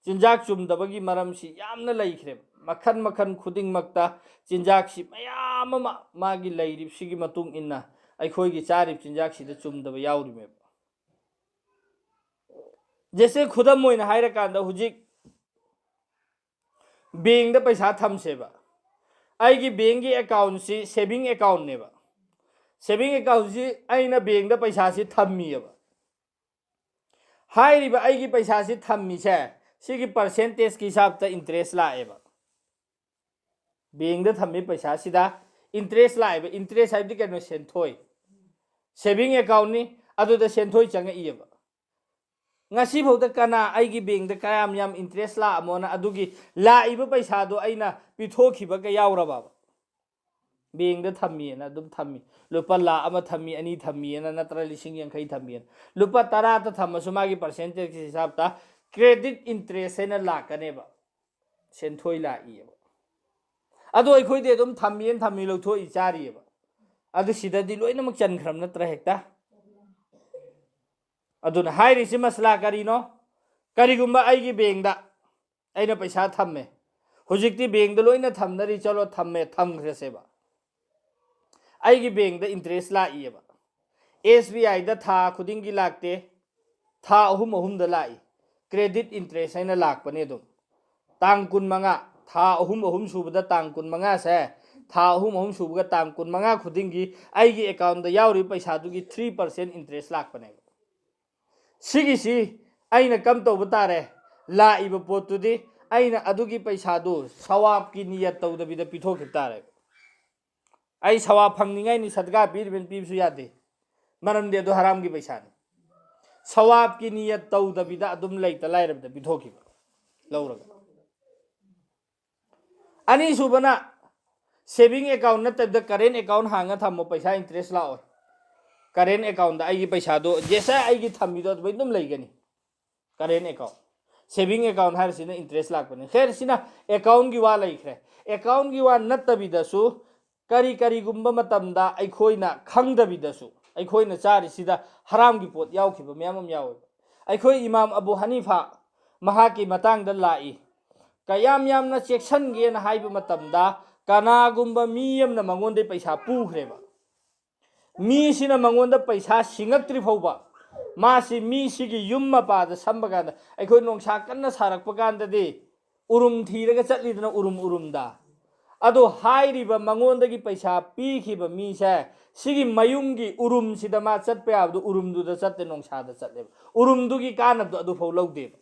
ꯆꯤꯟꯖꯥꯛ ꯆꯨꯝꯗꯕꯒꯤ ꯃꯔꯝꯁꯤ ꯌꯥꯝꯅ ꯂꯩꯈ꯭ꯔꯦꯕ꯫ ꯃꯈꯜ ꯃꯈꯜ ꯈꯨꯗꯤꯡꯃꯛꯇ ꯆꯤꯟꯖꯥꯛꯁꯤ ꯃꯌꯥꯝ ꯑꯃ ꯃꯥꯒꯤ ꯂꯩꯔꯤꯕꯁꯤꯒꯤ ꯃꯇꯨꯡ ꯏꯟꯅ ꯑꯩꯈꯣꯏꯒꯤ ꯆꯥꯔꯤꯕ ꯆꯤꯟꯖꯥꯛꯁꯤꯗ ꯆꯨꯝꯗꯕ ꯌꯥꯎꯔꯤꯃꯦꯕ꯫ ꯖꯦꯁꯦ ꯈꯨꯗꯝ ꯑꯣꯏꯅ ꯍꯥꯏꯔꯀꯥꯟꯗ ꯍꯧꯖꯤꯛ ꯕꯦꯡꯗ ꯄꯩꯁꯥ ꯊꯝꯁꯦꯕ꯫ ꯑꯩꯒꯤ ꯕꯦꯡꯒꯤ ꯑꯦꯀꯥꯎꯟꯁꯤ ꯁꯦꯚꯤꯡ ꯑꯦꯀꯥꯎꯟꯅꯦꯕ꯫ ꯁꯦꯚꯤꯡ ꯑꯦꯀꯥꯎꯟꯁꯤ ꯑꯩꯅ ꯕꯦꯡꯗ ꯄꯩꯁꯥꯁꯤ ꯊꯝꯃꯤꯑꯕ꯫ ꯍꯥꯏꯔꯤꯕ ꯑꯩꯒꯤ ꯄꯩꯁꯥꯁꯤ ꯊꯝꯃꯤꯁꯦ ꯁꯤꯒꯤ ꯄꯥꯔꯁꯦꯟꯇꯦꯖꯀꯤ ꯍꯤꯁꯥꯞꯇ ꯏꯟꯇꯔꯦꯁ ꯂꯥꯛꯑꯦꯕ꯫ ꯕꯦꯡꯗ ꯊꯝꯃꯤ ꯄꯩꯁꯥꯁꯤꯗ ꯏꯟꯇꯔꯦꯁ ꯂꯥꯛꯑꯦꯕ꯫ ꯏꯟꯇꯔꯦꯁ ꯍꯥꯏꯕꯗꯤ ꯀꯩꯅꯣ? ꯁꯦꯟꯊꯣꯏ꯫ ꯁꯦꯚꯤꯡ ꯑꯦꯀꯥꯎꯟꯅꯤ, ꯑꯗꯨꯗ ꯁꯦꯟꯊꯣꯏ ꯆꯪꯉꯛꯏꯑꯕ꯫ ꯉꯁꯤꯐꯥꯎꯗ ꯀꯅꯥ ꯑꯩꯒꯤ ꯕꯦꯡꯗ ꯀꯌꯥꯝ ꯌꯥꯝ ꯏꯟꯇꯔꯦꯁ ꯂꯥꯛꯑꯃꯣꯅ ꯑꯗꯨꯒꯤ ꯂꯥꯛꯏꯕ ꯄꯩꯁꯥꯗꯣ ꯑꯩꯅ ꯄꯤꯊꯣꯛꯈꯤꯕꯒ ꯌꯥꯎꯔꯕꯕ? ꯕꯦꯡꯗ ꯊꯝꯃꯤꯑꯅ ꯑꯗꯨꯝ ꯊꯝꯃꯤ꯫ ꯂꯨꯄꯥ ꯂꯥꯛ ꯑꯃ ꯊꯝꯃꯤ, ꯑꯅꯤ ꯊꯝꯃꯤꯑꯅ, ꯅꯠꯇ꯭ꯔ ꯂꯤꯁꯤꯡ ꯌꯥꯡꯈꯩ ꯊꯝꯃꯤꯑꯅ꯫ ꯂꯨꯄꯥ ꯇꯔꯥꯇ ꯊꯝꯃꯁꯨ ꯃꯥꯒꯤ ꯄꯥꯔꯁꯦꯟꯇꯦꯖꯀꯤ ꯍꯤꯁꯥꯞꯇ ꯀ꯭ꯔꯦꯗꯤꯠ ꯏꯟꯇꯔꯦꯁ ꯍꯥꯏꯅ ꯂꯥꯛꯀꯅꯦꯕ꯫ ꯁꯦꯟꯊꯣꯏ ꯂꯥꯛꯏꯑꯕ꯫ ꯑꯗꯣ ꯑꯩꯈꯣꯏꯗꯤ ꯑꯗꯨꯝ ꯊꯝꯃꯤꯑꯅ ꯊꯝꯃꯤ, ꯂꯧꯊꯣꯛꯏ ꯆꯥꯔꯤꯑꯕ꯫ ꯑꯗꯨ ꯁꯤꯗꯗꯤ ꯂꯣꯏꯅꯃꯛ ꯆꯟꯈ꯭ꯔꯕ ꯅꯠꯇ꯭ꯔꯥ ꯍꯦꯛꯇ? ꯑꯗꯨꯅ ꯍꯥꯏꯔꯤꯁꯤ ꯃꯁꯂꯥ ꯀꯔꯤꯅꯣ? ꯀꯔꯤꯒꯨꯝꯕ ꯑꯩꯒꯤ ꯕꯦꯡꯗ ꯑꯩꯅ ꯄꯩꯁꯥ ꯊꯝꯃꯦ, ꯍꯧꯖꯤꯛꯇꯤ ꯕꯦꯡꯗ ꯂꯣꯏꯅ ꯊꯝꯅꯔꯤ, ꯆꯠꯂꯣ ꯊꯝꯃꯦ, ꯊꯝꯈ꯭ꯔꯁꯦꯕ꯫ ꯑꯩꯒꯤ ꯕꯦꯡꯗ ꯏꯟꯇꯔꯦꯁ ꯂꯥꯛꯏꯑꯕ꯫ ꯑꯦꯁ ꯕꯤ ꯑꯥꯏꯗ ꯊꯥ ꯈꯨꯗꯤꯡꯒꯤ ꯂꯥꯛꯇꯦ, ꯊꯥ ꯑꯍꯨꯝ ꯑꯍꯨꯝꯗ ꯂꯥꯛꯏ꯫ ꯀ꯭ꯔꯦꯗꯤꯠ ꯏꯟꯇꯔꯦꯁ ꯍꯥꯏꯅ ꯂꯥꯛꯄꯅꯦ ꯑꯗꯨꯝ꯫ ꯇꯥꯡ ꯀꯨꯟꯃꯉꯥ, ꯊꯥ ꯑꯍꯨꯝ, ꯑꯍꯨꯝ ꯁꯨꯕꯗ ꯇꯥꯡ ꯀꯨꯟꯃꯉꯥꯁꯦ ꯊꯥ ꯑꯍꯨꯝ, ꯑꯍꯨꯝ ꯁꯨꯕꯒ ꯇꯥꯡ ꯀꯨꯟꯃꯉꯥ ꯈꯨꯗꯤꯡꯒꯤ ꯑꯩꯒꯤ ꯑꯦꯀꯥꯎꯟꯗ ꯌꯥꯎꯔꯤꯕ ꯄꯩꯁꯥꯗꯨꯒꯤ ꯊ꯭ꯔꯤ ꯄꯥꯔꯁꯦꯟ ꯏꯟꯇꯔꯦꯁ ꯂꯥꯛꯄꯅꯦꯕ꯫ ꯁꯤꯒꯤꯁꯤ ꯑꯩꯅ ꯀꯝ ꯇꯧꯕ ꯇꯥꯔꯦ? ꯂꯥꯛꯏꯕ ꯄꯣꯠꯇꯨꯗꯤ ꯑꯩꯅ ꯑꯗꯨꯒꯤ ꯄꯩꯁꯥꯗꯨ ꯁꯋꯥꯞꯀꯤ ꯅꯤꯌꯠ ꯇꯧꯗꯕꯤꯗ ꯄꯤꯊꯣꯛꯈꯤꯕ ꯇꯥꯔꯦ꯫ ꯑꯩ ꯁꯋꯥꯞ ꯐꯪꯅꯤꯡꯉꯥꯏꯅꯤ ꯁꯗꯒꯥ ꯄꯤꯔꯤꯕꯅꯤ ꯄꯤꯕꯁꯨ ꯌꯥꯗꯦ, ꯃꯔꯝꯗꯤ ꯑꯗꯨ ꯍꯔꯥꯝꯒꯤ ꯄꯩꯁꯥꯅꯤ꯫ ꯁꯋꯥꯞꯀꯤ ꯅꯤꯌꯠ ꯇꯧꯗꯕꯤꯗ ꯑꯗꯨꯝ ꯂꯩꯇ ꯂꯥꯏꯔꯕꯗ ꯄꯤꯊꯣꯛꯈꯤꯕ, ꯂꯧꯔꯒ꯫ ꯑꯅꯤꯁꯨꯕꯅ ꯁꯦꯚꯤꯡ ꯑꯦꯀꯥꯎꯟ ꯅꯠꯇꯕꯤꯗ ꯀꯔꯦꯟ ꯑꯦꯀꯥꯎꯟ ꯍꯥꯡꯉ ꯊꯝꯃꯣ, ꯄꯩꯁꯥ ꯏꯟꯇꯔꯦꯁ ꯂꯥꯛꯑꯣꯏ꯫ ꯀꯔꯦꯟ ꯑꯦꯀꯥꯎꯟꯗ ꯑꯩꯒꯤ ꯄꯩꯁꯥꯗꯣ ꯖꯦꯁꯥ ꯑꯩꯒꯤ ꯊꯝꯃꯤꯗꯣ ꯑꯗꯨꯃꯥꯏ ꯑꯗꯨꯝ ꯂꯩꯒꯅꯤ꯫ ꯀꯔꯦꯟ ꯑꯦꯀꯥꯎꯟ, ꯁꯦꯚꯤꯡ ꯑꯦꯀꯥꯎꯟ ꯍꯥꯏꯔꯤꯁꯤꯅ ꯏꯟꯇꯔꯦꯁ ꯂꯥꯛꯄꯅꯤ꯫ ꯈꯦꯔ, ꯁꯤꯅ ꯑꯦꯀꯥꯎꯟꯒꯤ ꯋꯥ ꯂꯩꯈ꯭ꯔꯦ꯫ ꯑꯦꯀꯥꯎꯟꯒꯤ ꯋꯥ ꯅꯠꯇꯕꯤꯗꯁꯨ ꯀꯔꯤ ꯀꯔꯤꯒꯨꯝꯕ ꯃꯇꯝꯗ ꯑꯩꯈꯣꯏꯅ ꯈꯪꯗꯕꯤꯗꯁꯨ, ꯑꯩꯈꯣꯏꯅ ꯆꯥꯔꯤꯁꯤꯗ ꯍꯔꯥꯝꯒꯤ ꯄꯣꯠ ꯌꯥꯎꯈꯤꯕ ꯃꯌꯥꯝ ꯑꯃ ꯌꯥꯎꯋꯦꯕ꯫ ꯑꯩꯈꯣꯏ ꯏꯃꯥꯝ ꯑꯕꯨ ꯍꯅꯤꯐꯥ ꯃꯍꯥꯛꯀꯤ ꯃꯇꯥꯡꯗ ꯂꯥꯛꯏ꯫ ꯀꯌꯥꯝ ꯌꯥꯝꯅ ꯆꯦꯛꯁꯤꯟꯒꯦꯅ ꯍꯥꯏꯕ ꯃꯇꯝꯗ, ꯀꯅꯥꯒꯨꯝꯕ ꯃꯤ ꯑꯃꯅ ꯃꯉꯣꯟꯗ ꯄꯩꯁꯥ ꯄꯨꯈ꯭ꯔꯦꯕ, ꯃꯤꯁꯤꯅ ꯃꯉꯣꯟꯗ ꯄꯩꯁꯥ ꯁꯤꯡꯉꯛꯇ꯭ꯔꯤ ꯐꯥꯎꯕ, ꯃꯥꯁꯤ ꯃꯤꯁꯤꯒꯤ ꯌꯨꯝ ꯃꯄꯥꯗ ꯁꯝꯕ ꯀꯥꯟꯗ, ꯑꯩꯈꯣꯏ ꯅꯣꯡꯁꯥ ꯀꯟꯅ ꯁꯥꯔꯛꯄ ꯀꯥꯟꯗꯗꯤ ꯎꯔꯨꯝ ꯊꯤꯔꯒ ꯆꯠꯂꯤꯗꯅ, ꯎꯔꯨꯝ ꯎꯔꯨꯝꯗ꯫ ꯑꯗꯣ ꯍꯥꯏꯔꯤꯕ ꯃꯉꯣꯟꯗꯒꯤ ꯄꯩꯁꯥ ꯄꯤꯈꯤꯕ ꯃꯤꯁꯦ, ꯁꯤꯒꯤ ꯃꯌꯨꯝꯒꯤ ꯎꯔꯨꯝꯁꯤꯗ ꯃꯥ ꯆꯠꯄ ꯌꯥꯕꯗꯣ ꯎꯔꯨꯝꯗꯨꯗ ꯆꯠꯇꯦ, ꯅꯣꯡꯁꯥꯗ ꯆꯠꯂꯦꯕ꯫ ꯎꯔꯨꯝꯗꯨꯒꯤ ꯀꯥꯟꯅꯕꯗꯣ ꯑꯗꯨꯐꯥꯎ ꯂꯧꯗꯦꯕ꯫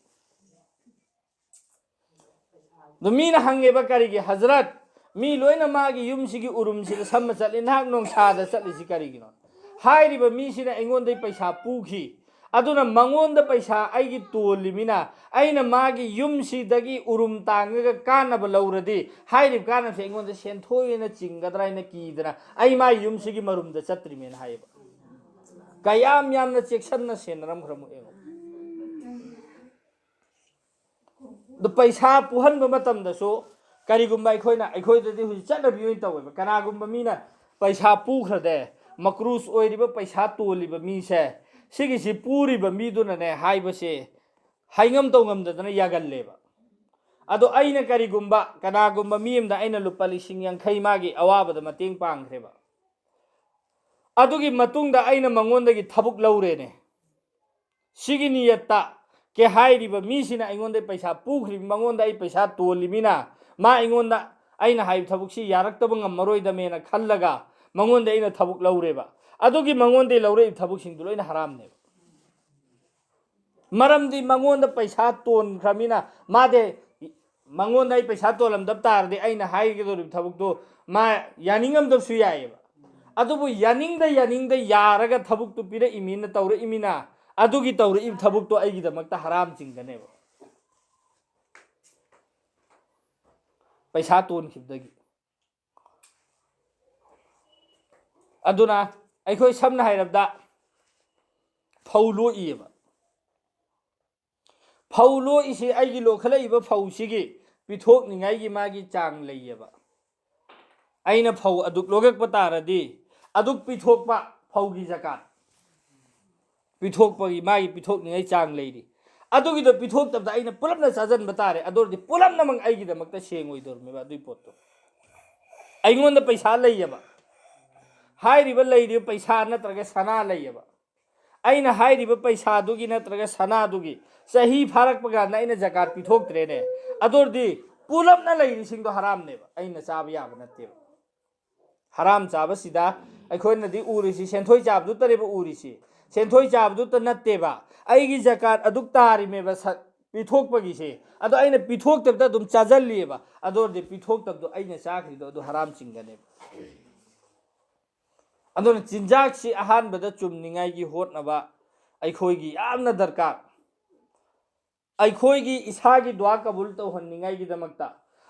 ꯑꯗꯨ ꯃꯤꯅ ꯍꯪꯉꯦꯕ, "ꯀꯔꯤꯒꯤ ꯍꯖꯔꯠ, ꯃꯤ ꯂꯣꯏꯅ ꯃꯥꯒꯤ ꯌꯨꯝꯁꯤꯒꯤ ꯎꯔꯨꯝꯁꯤꯗ ꯁꯝꯕ ꯆꯠꯂꯤ, ꯅꯍꯥꯛ ꯅꯣꯡꯁꯥꯗ ꯆꯠꯂꯤꯁꯤ ꯀꯔꯤꯒꯤꯅꯣ?" ꯍꯥꯏꯔꯤꯕ ꯃꯤꯁꯤꯅ ꯑꯩꯉꯣꯟꯗꯒꯤ ꯄꯩꯁꯥ ꯄꯨꯈꯤ, ꯑꯗꯨꯅ ꯃꯉꯣꯟꯗ ꯄꯩꯁꯥ ꯑꯩꯒꯤ ꯇꯣꯜꯂꯤꯃꯤꯅ, ꯑꯩꯅ ꯃꯥꯒꯤ ꯌꯨꯝꯁꯤꯗꯒꯤ ꯎꯔꯨꯝ ꯇꯥꯡꯉꯒ ꯀꯥꯟꯅꯕ ꯂꯧꯔꯗꯤ, ꯍꯥꯏꯔꯤꯕ ꯀꯥꯟꯅꯕꯁꯦ ꯑꯩꯉꯣꯟꯗ ꯁꯦꯟꯊꯣꯏ ꯑꯣꯏꯅ ꯆꯤꯡꯒꯗ꯭ꯔꯥ ꯍꯥꯏꯅ ꯀꯤꯗꯅ ꯑꯩ ꯃꯥꯒꯤ ꯌꯨꯝꯁꯤꯒꯤ ꯃꯔꯨꯝꯗ ꯆꯠꯇ꯭ꯔꯤꯃꯦꯅ ꯍꯥꯏꯌꯦꯕ꯫ ꯀꯌꯥꯝ ꯌꯥꯝꯅ ꯆꯦꯛꯁꯤꯟꯅ ꯁꯦꯟꯅꯔꯝꯈ꯭ꯔꯃꯣ ꯌꯦꯡꯉꯣ꯫ ꯑꯗꯨ ꯄꯩꯁꯥ ꯄꯨꯍꯟꯕ ꯃꯇꯝꯗꯁꯨ ꯀꯔꯤꯒꯨꯝꯕ ꯑꯩꯈꯣꯏꯅ, ꯑꯩꯈꯣꯏꯗꯗꯤ ꯍꯧꯖꯤꯛ ꯆꯠꯅꯕꯤ ꯑꯣꯏꯅ ꯇꯧꯋꯦꯕ, ꯀꯅꯥꯒꯨꯝꯕ ꯃꯤꯅ ꯄꯩꯁꯥ ꯄꯨꯈ꯭ꯔꯗꯦ, ꯃꯀ꯭ꯔꯨꯁ ꯑꯣꯏꯔꯤꯕ ꯄꯩꯁꯥ ꯇꯣꯜꯂꯤꯕ ꯃꯤꯁꯦ, ꯁꯤꯒꯤꯁꯤ ꯄꯨꯔꯤꯕ ꯃꯤꯗꯨꯅꯅꯦ ꯍꯥꯏꯕꯁꯦ ꯍꯥꯏꯉꯝ ꯇꯧꯉꯝꯗꯗꯅ ꯌꯥꯒꯜꯂꯦꯕ꯫ ꯑꯗꯣ ꯑꯩꯅ ꯀꯔꯤꯒꯨꯝꯕ ꯀꯅꯥꯒꯨꯝꯕ ꯃꯤ ꯑꯃꯗ ꯑꯩꯅ ꯂꯨꯄꯥ ꯂꯤꯁꯤꯡ ꯌꯥꯡꯈꯩ ꯃꯥꯒꯤ ꯑꯋꯥꯕꯗ ꯃꯇꯦꯡ ꯄꯥꯡꯈ꯭ꯔꯦꯕ, ꯑꯗꯨꯒꯤ ꯃꯇꯨꯡꯗ ꯑꯩꯅ ꯃꯉꯣꯟꯗꯒꯤ ꯊꯕꯛ ꯂꯧꯔꯦꯅꯦ꯫ ꯁꯤꯒꯤ ꯅꯤꯌꯠꯇ ꯀꯦ ꯍꯥꯏꯔꯤꯕ ꯃꯤꯁꯤꯅ ꯑꯩꯉꯣꯟꯗ ꯄꯩꯁꯥ ꯄꯨꯈ꯭ꯔꯤꯕ, ꯃꯉꯣꯟꯗ ꯑꯩ ꯄꯩꯁꯥ ꯇꯣꯜꯂꯤꯃꯤꯅ, ꯃꯥ ꯑꯩꯉꯣꯟꯗ ꯑꯩꯅ ꯍꯥꯏꯕ ꯊꯕꯛꯁꯤ ꯌꯥꯔꯛꯇꯕ ꯉꯝꯃꯔꯣꯏꯗꯃꯦꯅ ꯈꯜꯂꯒ ꯃꯉꯣꯟꯗ ꯑꯩꯅ ꯊꯕꯛ ꯂꯧꯔꯦꯕ꯫ ꯑꯗꯨꯒꯤ ꯃꯉꯣꯟꯗꯒꯤ ꯂꯧꯔꯛꯏꯕ ꯊꯕꯛꯁꯤꯡꯗꯨ ꯂꯣꯏꯅ ꯍꯔꯥꯝꯅꯦꯕ꯫ ꯃꯔꯝꯗꯤ ꯃꯉꯣꯟꯗ ꯄꯩꯁꯥ ꯇꯣꯟꯈ꯭ꯔꯃꯤꯅ ꯃꯥꯗꯤ, ꯃꯉꯣꯟꯗ ꯑꯩ ꯄꯩꯁꯥ ꯇꯣꯜꯂꯝꯗꯕ ꯇꯥꯔꯗꯤ ꯑꯩꯅ ꯍꯥꯏꯒꯗꯧꯔꯤꯕ ꯊꯕꯛꯇꯣ ꯃꯥ ꯌꯥꯅꯤꯡꯉꯝꯗꯕꯁꯨ ꯌꯥꯏꯑꯕ꯫ ꯑꯗꯨꯕꯨ ꯌꯥꯅꯤꯡꯗ ꯌꯥꯅꯤꯡꯗ ꯌꯥꯔꯒ ꯊꯕꯛꯇꯨ ꯄꯤꯔꯛꯏꯃꯤꯅ ꯇꯧꯔꯛꯏꯃꯤꯅ ꯑꯗꯨꯒꯤ ꯇꯧꯔꯛꯏꯕ ꯊꯕꯛꯇꯣ ꯑꯩꯒꯤꯗꯃꯛꯇ ꯍꯔꯥꯝ ꯆꯤꯡꯒꯅꯦꯕ꯫ ꯄꯩꯁꯥ ꯇꯣꯟꯈꯤꯕꯗꯒꯤ꯫ ꯑꯗꯨꯅ ꯑꯩꯈꯣꯏ ꯁꯝꯅ ꯍꯥꯏꯔꯕꯗ ꯐꯧ ꯂꯣꯛꯏꯌꯦꯕ꯫ ꯐꯧ ꯂꯣꯛꯏꯁꯤ ꯑꯩꯒꯤ ꯂꯣꯛꯈꯠꯂꯛꯏꯕ ꯐꯧꯁꯤꯒꯤ ꯄꯤꯊꯣꯛꯅꯤꯡꯉꯥꯏꯒꯤ ꯃꯥꯒꯤ ꯆꯥꯡ ꯂꯩꯌꯦꯕ꯫ ꯑꯩꯅ ꯐꯧ ꯑꯗꯨꯛ ꯂꯣꯛꯂꯛꯄ ꯇꯥꯔꯗꯤ ꯑꯗꯨꯛ ꯄꯤꯊꯣꯛꯄ ꯐꯧꯒꯤ ꯖꯀꯥꯠ ꯄꯤꯊꯣꯛꯄꯒꯤ ꯃꯥꯒꯤ ꯄꯤꯊꯣꯛꯅꯤꯡꯉꯥꯏ ꯆꯥꯡ ꯂꯩꯔꯤ꯫ ꯑꯗꯨꯒꯤꯗꯣ ꯄꯤꯊꯣꯛꯇꯕꯗ ꯑꯩꯅ ꯄꯨꯂꯞꯅ ꯆꯥꯁꯤꯟꯕ ꯇꯥꯔꯦ꯫ ꯑꯗꯨ ꯑꯣꯏꯔꯗꯤ ꯄꯨꯂꯞꯅꯃꯛ ꯑꯩꯒꯤꯗꯃꯛꯇ ꯁꯦꯡꯉꯣꯏꯗꯧꯔꯤꯕ ꯑꯗꯨꯒꯤ ꯄꯣꯠꯇꯣ꯫ ꯑꯩꯉꯣꯟꯗ ꯄꯩꯁꯥ ꯂꯩꯌꯦꯕ, ꯍꯥꯏꯔꯤꯕ ꯂꯩꯔꯤꯕ ꯄꯩꯁꯥ ꯅꯠꯇ꯭ꯔꯒ ꯁꯅꯥ ꯂꯩꯌꯦꯕ꯫ ꯑꯩꯅ ꯍꯥꯏꯔꯤꯕ ꯄꯩꯁꯥꯗꯨꯒꯤ ꯅꯠꯇ꯭ꯔꯒ ꯁꯅꯥꯗꯨꯒꯤ ꯆꯍꯤ ꯐꯥꯔꯛꯄ ꯀꯥꯟꯗ ꯑꯩꯅ ꯖꯀꯥꯠ ꯄꯤꯊꯣꯛꯇ꯭ꯔꯦꯅꯦ꯫ ꯑꯗꯨ ꯑꯣꯏꯔꯗꯤ ꯄꯨꯂꯞꯅ ꯂꯩꯔꯤꯁꯤꯡꯗꯣ ꯍꯔꯥꯝꯅꯦꯕ, ꯑꯩꯅ ꯆꯥꯕ ꯌꯥꯕ ꯅꯠꯇꯦꯕ꯫ ꯍꯔꯥꯝ ꯆꯥꯕꯁꯤꯗ ꯑꯩꯈꯣꯏꯅꯗꯤ ꯎꯔꯤꯁꯤ ꯁꯦꯟꯊꯣꯏ ꯆꯥꯕꯗꯨꯇꯅꯦꯕ ꯎꯔꯤꯁꯤ꯫ ꯁꯦꯟꯊꯣꯏ ꯆꯥꯕꯗꯨꯇ ꯅꯠꯇꯦꯕ, ꯑꯩꯒꯤ ꯖꯀꯥꯠ ꯑꯗꯨꯛ ꯇꯥꯔꯤꯃꯦꯕ ꯁ-, ꯄꯤꯊꯣꯛꯄꯒꯤꯁꯦ꯫ ꯑꯗꯣ ꯑꯩꯅ ꯄꯤꯊꯣꯛꯇꯕꯗ ꯑꯗꯨꯝ ꯆꯥꯖꯜꯂꯤꯑꯕ꯫ ꯑꯗꯨ ꯑꯣꯏꯔꯗꯤ ꯄꯤꯊꯣꯛꯇꯕꯗꯣ ꯑꯩꯅ ꯆꯥꯈ꯭ꯔꯤꯗꯣ ꯑꯗꯨ ꯍꯔꯥꯝ ꯆꯤꯡꯒꯅꯦꯕ꯫ ꯑꯗꯨꯅ ꯆꯤꯟꯖꯥꯛꯁꯤ ꯑꯍꯥꯟꯕꯗ ꯆꯨꯝꯅꯤꯡꯉꯥꯏꯒꯤ ꯍꯣꯠꯅꯕ ꯑꯩꯈꯣꯏꯒꯤ ꯌꯥꯝꯅ ꯗꯔꯀꯥꯔ꯫ ꯑꯩꯈꯣꯏꯒꯤ ꯏꯁꯥꯒꯤ ꯗꯨꯋꯥ ꯀꯕꯨꯜ ꯇꯧꯍꯟꯅꯤꯡꯉꯥꯏꯒꯤꯗꯃꯛꯇ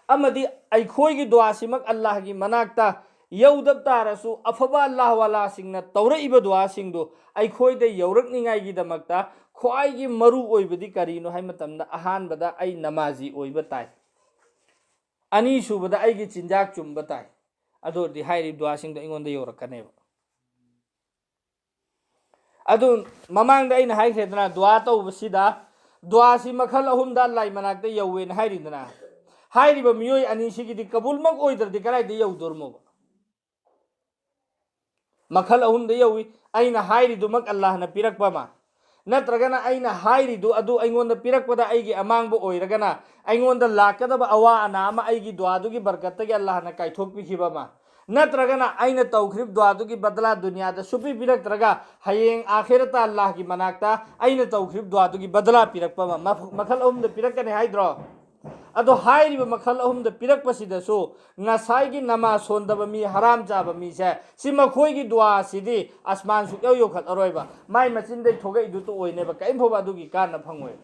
ꯑꯃꯗꯤ ꯑꯩꯈꯣꯏꯒꯤ ꯗꯨꯋꯥꯁꯤꯃꯛ ꯑꯜꯂꯥꯍꯒꯤ ꯃꯅꯥꯛꯇ ꯌꯧꯗꯕ ꯇꯥꯔꯁꯨ, ꯑꯐꯕ ꯑꯜꯂꯥꯍ ꯋꯥꯂꯥꯁꯤꯡꯅ ꯇꯧꯔꯛꯏꯕ ꯗꯨꯋꯥꯁꯤꯡꯗꯨ ꯑꯩꯈꯣꯏꯗ ꯌꯧꯔꯛꯅꯤꯡꯉꯥꯏꯒꯤꯗꯃꯛꯇ ꯈ꯭ꯋꯥꯏꯒꯤ ꯃꯔꯨ ꯑꯣꯏꯕꯗꯤ ꯀꯔꯤꯅꯣ ꯍꯥꯏꯕ ꯃꯇꯝꯗ, ꯑꯍꯥꯟꯕꯗ ꯑꯩ ꯅꯃꯥꯖꯤ ꯑꯣꯏꯕ ꯇꯥꯏ, ꯑꯅꯤꯁꯨꯕꯗ ꯑꯩꯒꯤ ꯆꯤꯟꯖꯥꯛ ꯆꯨꯝꯕ ꯇꯥꯏ꯫ ꯑꯗꯨ ꯑꯣꯏꯔꯗꯤ ꯍꯥꯏꯔꯤꯕ ꯗꯨꯋꯥꯁꯤꯡꯗꯣ ꯑꯩꯉꯣꯟꯗ ꯌꯧꯔꯛꯀꯅꯦꯕ꯫ ꯑꯗꯨ ꯃꯃꯥꯡꯗ ꯑꯩꯅ ꯍꯥꯏꯈ꯭ꯔꯦꯗꯅ, ꯗꯨꯋꯥ ꯇꯧꯕꯁꯤꯗ ꯗꯨꯋꯥꯁꯤ ꯃꯈꯜ ꯑꯍꯨꯝꯗ ꯑꯜꯂꯥꯍ ꯃꯅꯥꯛꯇ ꯌꯧꯋꯦꯅ ꯍꯥꯏꯔꯤꯗꯅ, ꯍꯥꯏꯔꯤꯕ ꯃꯤꯑꯣꯏ ꯑꯅꯤꯁꯤꯒꯤꯗꯤ ꯀꯕꯨꯜꯃꯛ ꯑꯣꯏꯗ꯭ꯔꯗꯤ ꯀꯗꯥꯏꯗ ꯌꯧꯗꯣꯔꯃꯣꯕ? ꯃꯈꯜ ꯑꯍꯨꯝꯗ ꯌꯧꯏ꯫ ꯑꯩꯅ ꯍꯥꯏꯔꯤꯗꯨꯃꯛ ꯑꯜꯂꯥꯍꯅ ꯄꯤꯔꯛꯄ ꯑꯃ, ꯅꯠꯇ꯭ꯔꯒꯅ ꯑꯩꯅ ꯍꯥꯏꯔꯤꯗꯨ ꯑꯗꯨ ꯑꯩꯉꯣꯟꯗ ꯄꯤꯔꯛꯄꯗ ꯑꯩꯒꯤ ꯑꯃꯥꯡꯕ ꯑꯣꯏꯔꯒꯅ ꯑꯩꯉꯣꯟꯗ ꯂꯥꯛꯀꯗꯕ ꯑꯋꯥ ꯑꯅꯥ ꯑꯃ ꯑꯩꯒꯤ ꯗꯨꯋꯥꯗꯨꯒꯤ ꯕꯔꯀꯠꯇꯒꯤ ꯑꯜꯂꯥꯍꯅ ꯀꯥꯏꯊꯣꯛꯄꯤꯈꯤꯕ ꯑꯃ, ꯅꯠꯇ꯭ꯔꯒꯅ ꯑꯩꯅ ꯇꯧꯈ꯭ꯔꯤꯕ ꯗꯨꯋꯥꯗꯨꯒꯤ ꯕꯗꯂꯥ ꯗꯨꯅꯤꯌꯥꯗ ꯁꯨꯄꯤ ꯄꯤꯔꯛꯇ꯭ꯔꯒ ꯍꯌꯦꯡ ꯑꯥꯈꯤꯔꯇ ꯑꯜꯂꯥꯍꯒꯤ ꯃꯅꯥꯛꯇ ꯑꯩꯅ ꯇꯧꯈ꯭ꯔꯤꯕ ꯗꯨꯋꯥꯗꯨꯒꯤ ꯕꯗꯂꯥ ꯄꯤꯔꯛꯄ ꯑꯃ, ꯃꯈꯜ ꯑꯍꯨꯝꯗ ꯄꯤꯔꯛꯀꯅꯤ ꯍꯥꯏꯗ꯭ꯔꯣ? ꯑꯗꯣ ꯍꯥꯏꯔꯤꯕ ꯃꯈꯜ ꯑꯍꯨꯝꯗ ꯄꯤꯔꯛꯄꯁꯤꯗꯁꯨ ꯉꯁꯥꯏꯒꯤ ꯅꯃꯥꯖ ꯁꯣꯟꯗꯕ ꯃꯤ, ꯍꯔꯥꯝ ꯆꯥꯕ ꯃꯤꯁꯦ, ꯁꯤ ꯃꯈꯣꯏꯒꯤ ꯗꯨꯋꯥꯁꯤꯗꯤ ꯑꯁꯃꯥꯟ ꯁꯨꯛꯌꯧ ꯌꯧꯈꯠꯂꯔꯣꯏꯕ, ꯃꯥꯏ ꯃꯆꯤꯟꯗꯩ ꯊꯣꯛꯂꯛꯏꯗꯨꯇ ꯑꯣꯏꯅꯦꯕ, ꯀꯔꯤꯝ ꯐꯥꯎꯕ ꯑꯗꯨꯒꯤ ꯀꯥꯟꯅ ꯐꯪꯉꯣꯏ꯫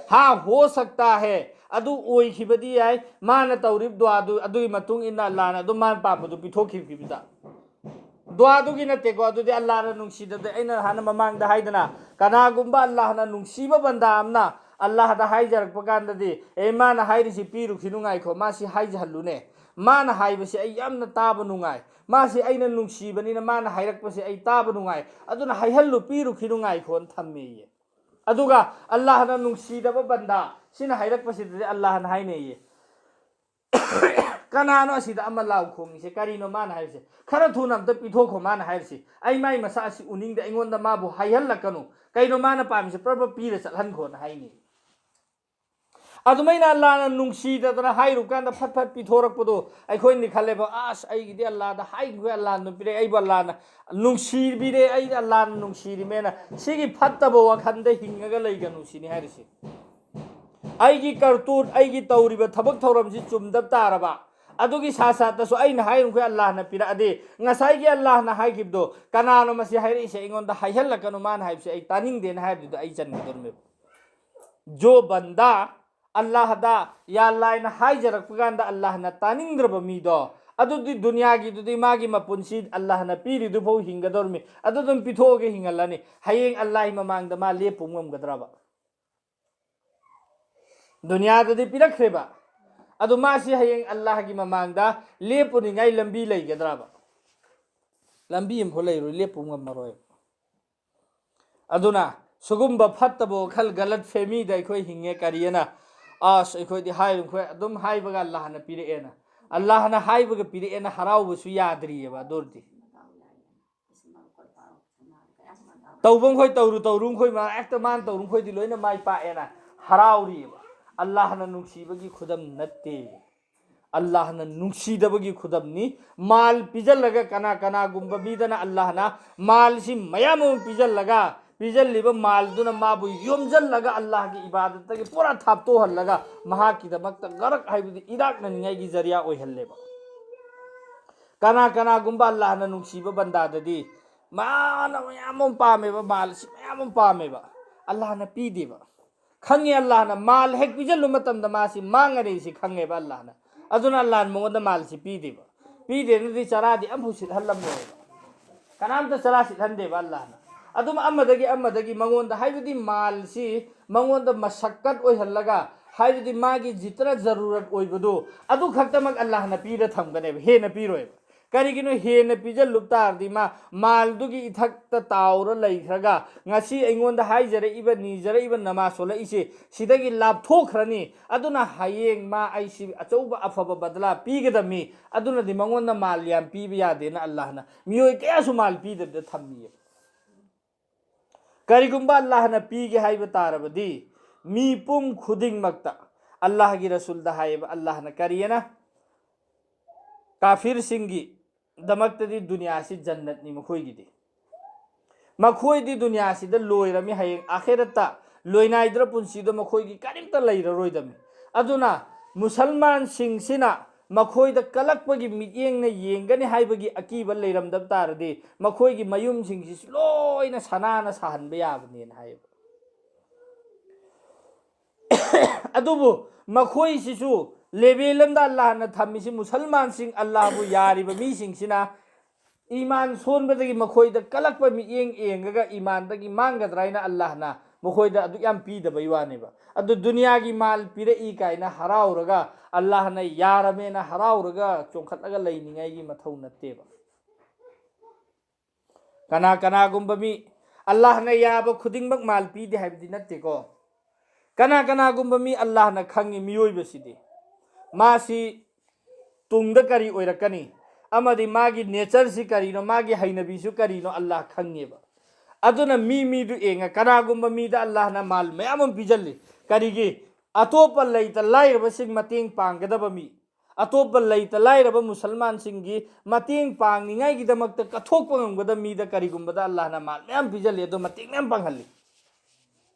ꯍꯥ, ꯍꯣ ꯁꯛꯇꯥ ꯍꯦ, ꯑꯗꯨ ꯑꯣꯏꯈꯤꯕꯗꯤ ꯌꯥꯏ, ꯃꯥꯅ ꯇꯧꯔꯤꯕ ꯗꯨꯋꯥꯗꯨ ꯑꯗꯨꯒꯤ ꯃꯇꯨꯡ ꯏꯟꯅ ꯑꯜꯂꯥꯍꯅ ꯑꯗꯨꯝ ꯃꯥꯅ ꯄꯥꯝꯕꯗꯨ ꯄꯤꯊꯣꯛꯈꯤꯕꯗ꯫ ꯗꯨꯋꯥꯗꯨꯒꯤ ꯅꯠꯇꯦꯀꯣ, ꯑꯗꯨꯗꯤ ꯑꯜꯂꯥꯍꯅ ꯅꯨꯡꯁꯤꯗꯕꯗ, ꯑꯩꯅ ꯍꯥꯟꯅ ꯃꯃꯥꯡꯗ ꯍꯥꯏꯗꯅ, ꯀꯅꯥꯒꯨꯝꯕ ꯑꯜꯂꯥꯍꯅ ꯅꯨꯡꯁꯤꯕ ꯕꯟꯗꯥ ꯑꯃꯅ ꯑꯜꯂꯥꯍꯗ ꯍꯥꯏꯖꯔꯛꯄ ꯀꯥꯟꯗꯗꯤ, "ꯑꯦ, ꯃꯥꯅ ꯍꯥꯏꯔꯤꯁꯤ ꯄꯤꯔꯨꯈꯤꯅꯨ, ꯉꯥꯏꯈꯣ, ꯃꯥꯁꯤ ꯍꯥꯏꯖꯍꯜꯂꯨꯅꯦ, ꯃꯥꯅ ꯍꯥꯏꯕꯁꯤ ꯑꯩ ꯌꯥꯝꯅ ꯇꯥꯕ ꯅꯨꯡꯉꯥꯏ, ꯃꯥꯁꯤ ꯑꯩꯅ ꯅꯨꯡꯁꯤꯕꯅꯤꯅ ꯃꯥꯅ ꯍꯥꯏꯔꯛꯄꯁꯤ ꯑꯩ ꯇꯥꯕ ꯅꯨꯡꯉꯥꯏ, ꯑꯗꯨꯅ ꯍꯥꯏꯍꯜꯂꯨ, ꯄꯤꯔꯨꯈꯤꯅꯨ, ꯉꯥꯏꯈꯣꯅ" ꯊꯝꯃꯦꯌꯦ꯫ ꯑꯗꯨꯒ ꯑꯜꯂꯥꯍꯅ ꯅꯨꯡꯁꯤꯗꯕ ꯕꯟꯗꯥ ꯁꯤꯅ ꯍꯥꯏꯔꯛꯄꯁꯤꯗꯗꯤ ꯑꯜꯂꯥꯍꯅ ꯍꯥꯏꯅꯩꯌꯦ, "ꯀꯅꯥꯅꯣ ꯑꯁꯤꯗ ꯑꯃ ꯂꯥꯎ ꯈꯣꯡꯉꯤꯁꯦ? ꯀꯔꯤꯅꯣ ꯃꯥꯅ ꯍꯥꯏꯔꯤꯁꯦ? ꯈꯔ ꯊꯨꯅ ꯑꯝꯇ ꯄꯤꯊꯣꯛꯈꯣ ꯃꯥꯅ ꯍꯥꯏꯔꯤꯁꯦ꯫ ꯑꯩ ꯃꯥꯏ ꯃꯁꯛ ꯑꯁꯤ ꯎꯅꯤꯡꯗꯦ, ꯑꯩꯉꯣꯟꯗ ꯃꯥꯕꯨ ꯍꯥꯏꯍꯜꯂꯛꯀꯅꯨ꯫ ꯀꯩꯅꯣ ꯃꯥꯅ ꯄꯥꯝꯃꯤꯁꯦ? ꯄ꯭ꯔꯞ ꯄ꯭ꯔꯞ ꯄꯤꯔ ꯆꯠꯍꯟꯈꯣꯅ" ꯍꯥꯏꯅꯤ꯫ ꯑꯗꯨꯃꯥꯏꯅ ꯑꯜꯂꯥꯍꯅ ꯅꯨꯡꯁꯤꯗꯗꯅ ꯍꯥꯏꯔꯨ ꯀꯥꯟꯗ ꯐꯠ ꯐꯠ ꯄꯤꯊꯣꯔꯛꯄꯗꯣ ꯑꯩꯈꯣꯏꯅꯗꯤ ꯈꯜꯂꯦꯕ, "ꯑꯁ, ꯑꯩꯒꯤꯗꯤ ꯑꯜꯂꯥꯍꯗ ꯍꯥꯏꯈꯣꯏ, ꯑꯜꯂꯥꯍꯅ ꯄꯤꯔꯛꯑꯦ, ꯑꯩꯕꯨ ꯑꯜꯂꯥꯍꯅ ꯅꯨꯡꯁꯤꯕꯤꯔꯦ, ꯑꯩ ꯑꯜꯂꯥꯍꯅ ꯅꯨꯡꯁꯤꯔꯤꯃꯦꯅ" ꯁꯤꯒꯤ ꯐꯠꯇꯕ ꯋꯥꯈꯜꯗ ꯍꯤꯡꯉꯒ ꯂꯩꯒꯅꯨ ꯁꯤꯅꯤ ꯍꯥꯏꯔꯤꯁꯦ꯫ ꯑꯩꯒꯤ ꯀꯔꯇꯨꯠ, ꯑꯩꯒꯤ ꯇꯧꯔꯤꯕ ꯊꯕꯛ ꯊꯧꯔꯝꯁꯤ ꯆꯨꯝꯗ ꯇꯥꯔꯕ, ꯑꯗꯨꯒꯤ ꯁꯥ ꯁꯥꯠꯇꯁꯨ ꯑꯩꯅ ꯍꯥꯏꯔꯤꯈꯣꯏ ꯑꯜꯂꯥꯍꯅ ꯄꯤꯔꯛꯑꯗꯤ, ꯉꯁꯥꯏꯒꯤ ꯑꯜꯂꯥꯍꯅ ꯍꯥꯏꯈꯤꯕꯗꯣ, "ꯀꯅꯥꯅꯣ ꯃꯁꯤ ꯍꯥꯏꯔꯛꯏꯁꯦ? ꯑꯩꯉꯣꯟꯗ ꯍꯥꯏꯍꯜꯂꯛꯀꯅꯨ ꯃꯥꯅ ꯍꯥꯏꯕꯁꯦ ꯑꯩ ꯇꯥꯅꯤꯡꯗꯦꯅ" ꯍꯥꯏꯕꯗꯨꯗ ꯑꯩ ꯆꯟꯒꯗꯧꯔꯤꯕꯅꯦꯕ꯫ ꯖꯣ ꯕꯟꯗꯥ ꯑꯜꯂꯥꯍꯗ ꯌꯥ ꯑꯜꯂꯥꯍꯅ ꯍꯥꯏꯖꯔꯛꯄ ꯀꯥꯟꯗ ꯑꯜꯂꯥꯍꯅ ꯇꯥꯅꯤꯡꯗ꯭ꯔꯕ ꯃꯤꯗꯣ, ꯑꯗꯨꯗꯤ ꯗꯨꯅꯤꯌꯥꯒꯤꯗꯨꯗꯤ ꯃꯥꯒꯤ ꯃꯄꯨꯟꯁꯤ ꯑꯜꯂꯥꯍꯅ ꯄꯤꯔꯤꯗꯨꯐꯥꯎ ꯍꯤꯡꯒꯗꯧꯔꯤꯃꯤ, ꯑꯗꯨ ꯑꯗꯨꯝ ꯄꯤꯊꯣꯛꯑꯒ ꯍꯤꯡꯍꯜꯂꯅꯤ꯫ ꯍꯌꯦꯡ ꯑꯜꯂꯥꯍꯒꯤ ꯃꯃꯥꯡꯗ ꯃꯥ ꯂꯦꯞꯄꯨ ꯉꯝꯒꯗ꯭ꯔꯕ? ꯗꯨꯅꯤꯌꯥꯗꯗꯤ ꯄꯤꯔꯛꯈ꯭ꯔꯦꯕ, ꯑꯗꯨ ꯃꯥꯁꯤ ꯍꯌꯦꯡ ꯑꯜꯂꯥꯍꯒꯤ ꯃꯃꯥꯡꯗ ꯂꯦꯞꯄꯨꯅꯤꯉꯥꯏ ꯂꯝꯕꯤ ꯂꯩꯒꯗ꯭ꯔꯕ? ꯂꯝꯕꯤ ꯑꯃꯐꯥꯎ ꯂꯩꯔꯣꯏ, ꯂꯦꯞꯄꯨ ꯉꯝꯃꯔꯣꯏ꯫ ꯑꯗꯨꯅ ꯁꯤꯒꯨꯝꯕ ꯐꯠꯇꯕ ꯋꯥꯈꯜ, ꯒꯂꯠ ꯐꯦꯃꯤꯗ ꯑꯩꯈꯣꯏ ꯍꯤꯡꯉꯦ꯫ ꯀꯔꯤꯑꯅ? "ꯑꯁ, ꯑꯩꯈꯣꯏꯗꯤ ꯍꯥꯏꯔꯨꯈꯣꯏ, ꯑꯗꯨꯝ ꯍꯥꯏꯕꯒ ꯑꯜꯂꯥꯍꯅ ꯄꯤꯔꯛꯑꯦꯅ"꯫ ꯑꯜꯂꯥꯍꯅ ꯍꯥꯏꯕꯒ ꯄꯤꯔꯛꯑꯦꯅ ꯍꯔꯥꯎꯕꯁꯨ ꯌꯥꯗ꯭ꯔꯤꯑꯕ꯫ ꯑꯗꯨ ꯑꯣꯏꯔꯗꯤ ꯇꯧꯕ ꯃꯈꯣꯏ ꯇꯧꯔꯨ ꯇꯧꯔꯨ ꯃꯈꯣꯏ ꯃꯥ ꯍꯦꯛꯇ ꯃꯥꯅ ꯇꯧꯔꯨ ꯃꯈꯣꯏꯗꯤ ꯂꯣꯏꯅ ꯃꯥꯏ ꯄꯥꯛꯑꯦꯅ ꯍꯔꯥꯎꯔꯤꯕ꯫ ꯑꯜꯂꯥꯍꯅ ꯅꯨꯡꯁꯤꯕꯒꯤ ꯈꯨꯗꯝ ꯅꯠꯇꯦ, ꯑꯜꯂꯥꯍꯅ ꯅꯨꯡꯁꯤꯗꯕꯒꯤ ꯈꯨꯗꯝꯅꯤ꯫ ꯃꯥꯜ ꯄꯤꯖꯜꯂꯒ ꯀꯅꯥ ꯀꯅꯥꯒꯨꯝꯕ ꯃꯤꯗꯅ ꯑꯜꯂꯥꯍꯅ ꯃꯥꯜꯁꯤ ꯃꯌꯥꯝ ꯑꯃ ꯄꯤꯖꯜꯂꯒ, ꯄꯤꯖꯜꯂꯤꯕ ꯃꯥꯜꯗꯨꯅ ꯃꯥꯕꯨ ꯌꯣꯝꯖꯜꯂꯒ ꯑꯜꯂꯥꯍꯒꯤ ꯏꯕꯥꯗꯠꯇꯒꯤ ꯄꯨꯔꯥ ꯊꯥꯞꯇꯣꯛꯍꯜꯂꯒ ꯃꯍꯥꯛꯀꯤꯗꯃꯛꯇ ꯒꯔꯛ ꯍꯥꯏꯕꯗꯤ ꯏꯔꯥꯛꯅꯅꯤꯡꯉꯥꯏꯒꯤ ꯖꯔꯤꯌꯥ ꯑꯣꯏꯍꯜꯂꯦꯕ꯫ ꯀꯅꯥ ꯀꯅꯥꯒꯨꯝꯕ ꯑꯜꯂꯥꯍꯅ ꯅꯨꯡꯁꯤꯕ ꯕꯟꯗꯥꯗꯗꯤ ꯃꯥꯅ ꯃꯌꯥꯝ ꯑꯃ ꯄꯥꯝꯃꯦꯕ, ꯃꯥꯜꯁꯤ ꯃꯌꯥꯝ ꯑꯃ ꯄꯥꯝꯃꯦꯕ, ꯑꯜꯂꯥꯍꯅ ꯄꯤꯗꯦꯕ꯫ ꯈꯪꯉꯤ ꯑꯜꯂꯥꯍꯅ ꯃꯥꯜ ꯍꯦꯛ ꯄꯤꯖꯜꯂꯨ ꯃꯇꯝꯗ ꯃꯥꯁꯤ ꯃꯥꯡꯉꯅꯤ ꯁꯤ ꯈꯪꯉꯦꯕ ꯑꯜꯂꯥꯍꯅ꯫ ꯑꯗꯨꯅ ꯑꯜꯂꯥꯍꯅ ꯃꯉꯣꯟꯗ ꯃꯥꯜꯁꯤ ꯄꯤꯗꯦꯕ꯫ ꯄꯤꯗꯦꯅꯗꯤ ꯆꯔꯥꯗꯤ ꯑꯝꯐꯥꯎ ꯁꯤꯠꯍꯜꯂꯝꯃꯣꯏꯕ꯫ ꯀꯅꯥꯝꯇ ꯆꯔꯥ ꯁꯤꯠꯍꯟꯗꯦꯕ ꯑꯜꯂꯥꯍꯅ꯫ ꯑꯗꯨꯝ ꯑꯃꯗꯒꯤ ꯑꯃꯗꯒꯤ ꯃꯉꯣꯟꯗ, ꯍꯥꯏꯕꯗꯤ ꯃꯥꯜꯁꯤ ꯃꯉꯣꯟꯗ ꯃꯁꯛꯀꯠ ꯑꯣꯏꯍꯜꯂꯒ, ꯍꯥꯏꯕꯗꯤ ꯃꯥꯒꯤ ꯖꯤꯇꯅ ꯖꯔꯨꯔꯠ ꯑꯣꯏꯕꯗꯨ ꯑꯗꯨ ꯈꯛꯇꯃꯛ ꯑꯜꯂꯥꯍꯅ ꯄꯤꯔ ꯊꯝꯒꯅꯦꯕ, ꯍꯦꯟꯅ ꯄꯤꯔꯣꯏꯕ꯫ ꯀꯔꯤꯒꯤꯅꯣ? ꯍꯦꯟꯅ ꯄꯤꯖꯜꯂꯨꯕ ꯇꯥꯔꯗꯤ ꯃꯥ ꯃꯥꯜꯗꯨꯒꯤ ꯏꯊꯛꯇ ꯇꯥꯎꯔ ꯂꯩꯈ꯭ꯔꯒ ꯉꯁꯤ ꯑꯩꯉꯣꯟꯗ ꯍꯥꯏꯖꯔꯛꯏꯕ, ꯅꯤꯖꯔꯛꯏꯕ, ꯅꯃꯥꯖ ꯁꯣꯜꯂꯛꯏꯁꯦ ꯁꯤꯗꯒꯤ ꯂꯥꯞꯊꯣꯛꯈ꯭ꯔꯅꯤ꯫ ꯑꯗꯨꯅ ꯍꯌꯦꯡ ꯃꯥ ꯑꯩꯁꯤ ꯑꯆꯧꯕ ꯑꯐꯕ ꯕꯗꯂꯥ ꯄꯤꯒꯗꯕꯅꯤ꯫ ꯑꯗꯨꯅꯗꯤ ꯃꯉꯣꯟꯗ ꯃꯥꯜ ꯌꯥꯝ ꯄꯤꯕ ꯌꯥꯗꯦꯅ ꯑꯜꯂꯥꯍꯅ ꯃꯤꯑꯣꯏ ꯀꯌꯥꯁꯨ ꯃꯥꯜ ꯄꯤꯗꯕꯤꯗ ꯊꯝꯃꯤꯌꯦꯕ꯫ ꯀꯔꯤꯒꯨꯝꯕ ꯑꯜꯂꯥꯍꯅ ꯄꯤꯒꯦ ꯍꯥꯏꯕ ꯇꯥꯔꯕꯗꯤ ꯃꯤꯄꯨꯝ ꯈꯨꯗꯤꯡꯃꯛꯇ, ꯑꯜꯂꯥꯍꯒꯤ ꯔꯁꯨꯜꯗ ꯍꯥꯏꯌꯦꯕ ꯑꯜꯂꯥꯍꯅ ꯀꯔꯤꯑꯅ? ꯀꯥꯐꯤꯔꯁꯤꯡꯒꯤ ꯗꯃꯛꯇꯗꯤ ꯗꯨꯅꯤꯌꯥꯁꯤ ꯖꯟꯅꯠꯅꯤ ꯃꯈꯣꯏꯒꯤꯗꯤ꯫ ꯃꯈꯣꯏꯗꯤ ꯗꯨꯅꯤꯌꯥꯁꯤꯗ ꯂꯣꯏꯔꯝꯃꯤ, ꯍꯌꯦꯡ ꯑꯥꯈꯤꯔꯠꯇ ꯂꯣꯏꯅꯥꯏꯗ꯭ꯔ ꯄꯨꯟꯁꯤꯗ ꯃꯈꯣꯏꯒꯤ ꯀꯔꯤꯝꯇ ꯂꯩꯔꯔꯣꯏꯗꯕꯅꯤ꯫ ꯑꯗꯨꯅ ꯃꯨꯁꯜꯃꯥꯟꯁꯤꯡꯁꯤꯅ ꯃꯈꯣꯏꯗ ꯀꯜꯂꯛꯄꯒꯤ ꯃꯤꯠꯌꯦꯡꯅ ꯌꯦꯡꯒꯅꯤ ꯍꯥꯏꯕꯒꯤ ꯑꯀꯤꯕ ꯂꯩꯔꯝꯗꯕ ꯇꯥꯔꯗꯤ ꯃꯈꯣꯏꯒꯤ ꯃꯌꯨꯝꯁꯤꯡꯁꯤꯁꯨ ꯂꯣꯏꯅ ꯁꯅꯥꯅ ꯁꯥꯍꯟꯕ ꯌꯥꯕꯅꯦꯅ ꯍꯥꯏꯌꯦꯕ꯫ ꯑꯗꯨꯕꯨ ꯃꯈꯣꯏꯁꯤꯁꯨ ꯂꯦꯕꯦꯜ ꯑꯃꯗ ꯑꯜꯂꯥꯍꯅ ꯊꯝꯃꯤꯁꯤ ꯃꯨꯁꯜꯃꯥꯟꯁꯤꯡ, ꯑꯜꯂꯥꯍꯕꯨ ꯌꯥꯔꯤꯕ ꯃꯤꯁꯤꯡꯁꯤꯅ ꯏꯃꯥꯟ ꯁꯣꯟꯕꯗꯒꯤ ꯃꯈꯣꯏꯗ ꯀꯜꯂꯛꯄ ꯃꯤꯠꯌꯦꯡ ꯌꯦꯡꯉꯒ ꯏꯃꯥꯟꯗꯒꯤ ꯃꯥꯡꯒꯗ꯭ꯔꯥ ꯍꯥꯏꯅ ꯑꯜꯂꯥꯍꯅ ꯃꯈꯣꯏꯗ ꯑꯗꯨꯛ ꯌꯥꯝ ꯄꯤꯗꯕꯩ ꯋꯥꯅꯦꯕ꯫ ꯑꯗꯨ ꯗꯨꯅꯤꯌꯥꯒꯤ ꯃꯥꯜ ꯄꯤꯔꯛꯏ ꯀꯥꯏꯅ ꯍꯔꯥꯎꯔꯒ, ꯑꯜꯂꯥꯍꯅ ꯌꯥꯔꯃꯦꯅ ꯍꯔꯥꯎꯔꯒ ꯆꯣꯡꯈꯠꯂꯒ ꯂꯩꯅꯤꯡꯉꯥꯏꯒꯤ ꯃꯊꯧ ꯅꯠꯇꯦꯕ꯫ ꯀꯅꯥ ꯀꯅꯥꯒꯨꯝꯕ ꯃꯤ, ꯑꯜꯂꯥꯍꯅ ꯌꯥꯕ ꯈꯨꯗꯤꯡꯃꯛ ꯃꯥꯜ ꯄꯤꯗꯦ ꯍꯥꯏꯕꯗꯤ ꯅꯠꯇꯦꯀꯣ꯫ ꯀꯅꯥ ꯀꯅꯥꯒꯨꯝꯕ ꯃꯤ ꯑꯜꯂꯥꯍꯅ ꯈꯪꯉꯤ ꯃꯤꯑꯣꯏꯕꯁꯤꯗꯤ, ꯃꯥꯁꯤ ꯇꯨꯡꯗ ꯀꯔꯤ ꯑꯣꯏꯔꯛꯀꯅꯤ ꯑꯃꯗꯤ ꯃꯥꯒꯤ ꯅꯦꯆꯔꯁꯤ ꯀꯔꯤꯅꯣ, ꯃꯥꯒꯤ ꯍꯩꯅꯕꯤꯁꯨ ꯀꯔꯤꯅꯣ ꯑꯜꯂꯥꯍ ꯈꯪꯉꯦꯕ꯫ ꯑꯗꯨꯅ ꯃꯤ ꯃꯤꯗꯨ ꯌꯦꯡꯉ, ꯀꯅꯥꯒꯨꯝꯕ ꯃꯤꯗ ꯑꯜꯂꯥꯍꯅ ꯃꯥꯜ ꯃꯌꯥꯝ ꯑꯃ ꯄꯤꯖꯜꯂꯤ, ꯀꯔꯤꯒꯤ? ꯑꯇꯣꯞꯄ ꯂꯩꯇ ꯂꯥꯏꯔꯕꯁꯤꯡ ꯃꯇꯦꯡ ꯄꯥꯡꯒꯗꯕ ꯃꯤ, ꯑꯇꯣꯞꯄ ꯂꯩꯇ ꯂꯥꯏꯔꯕ ꯃꯨꯁꯜꯃꯥꯟꯁꯤꯡꯒꯤ ꯃꯇꯦꯡ ꯄꯥꯡꯅꯤꯡꯉꯥꯏꯒꯤꯗꯃꯛꯇ ꯀꯠꯊꯣꯛꯄ ꯉꯝꯒꯗꯕ ꯃꯤꯗ ꯀꯔꯤꯒꯨꯝꯕꯗ ꯑꯜꯂꯥꯍꯅ ꯃꯥꯜ ꯃꯌꯥꯝ ꯄꯤꯖꯜꯂꯤ, ꯑꯗꯣ ꯃꯇꯦꯡ ꯃꯌꯥꯝ ꯄꯥꯡꯍꯜꯂꯤ꯫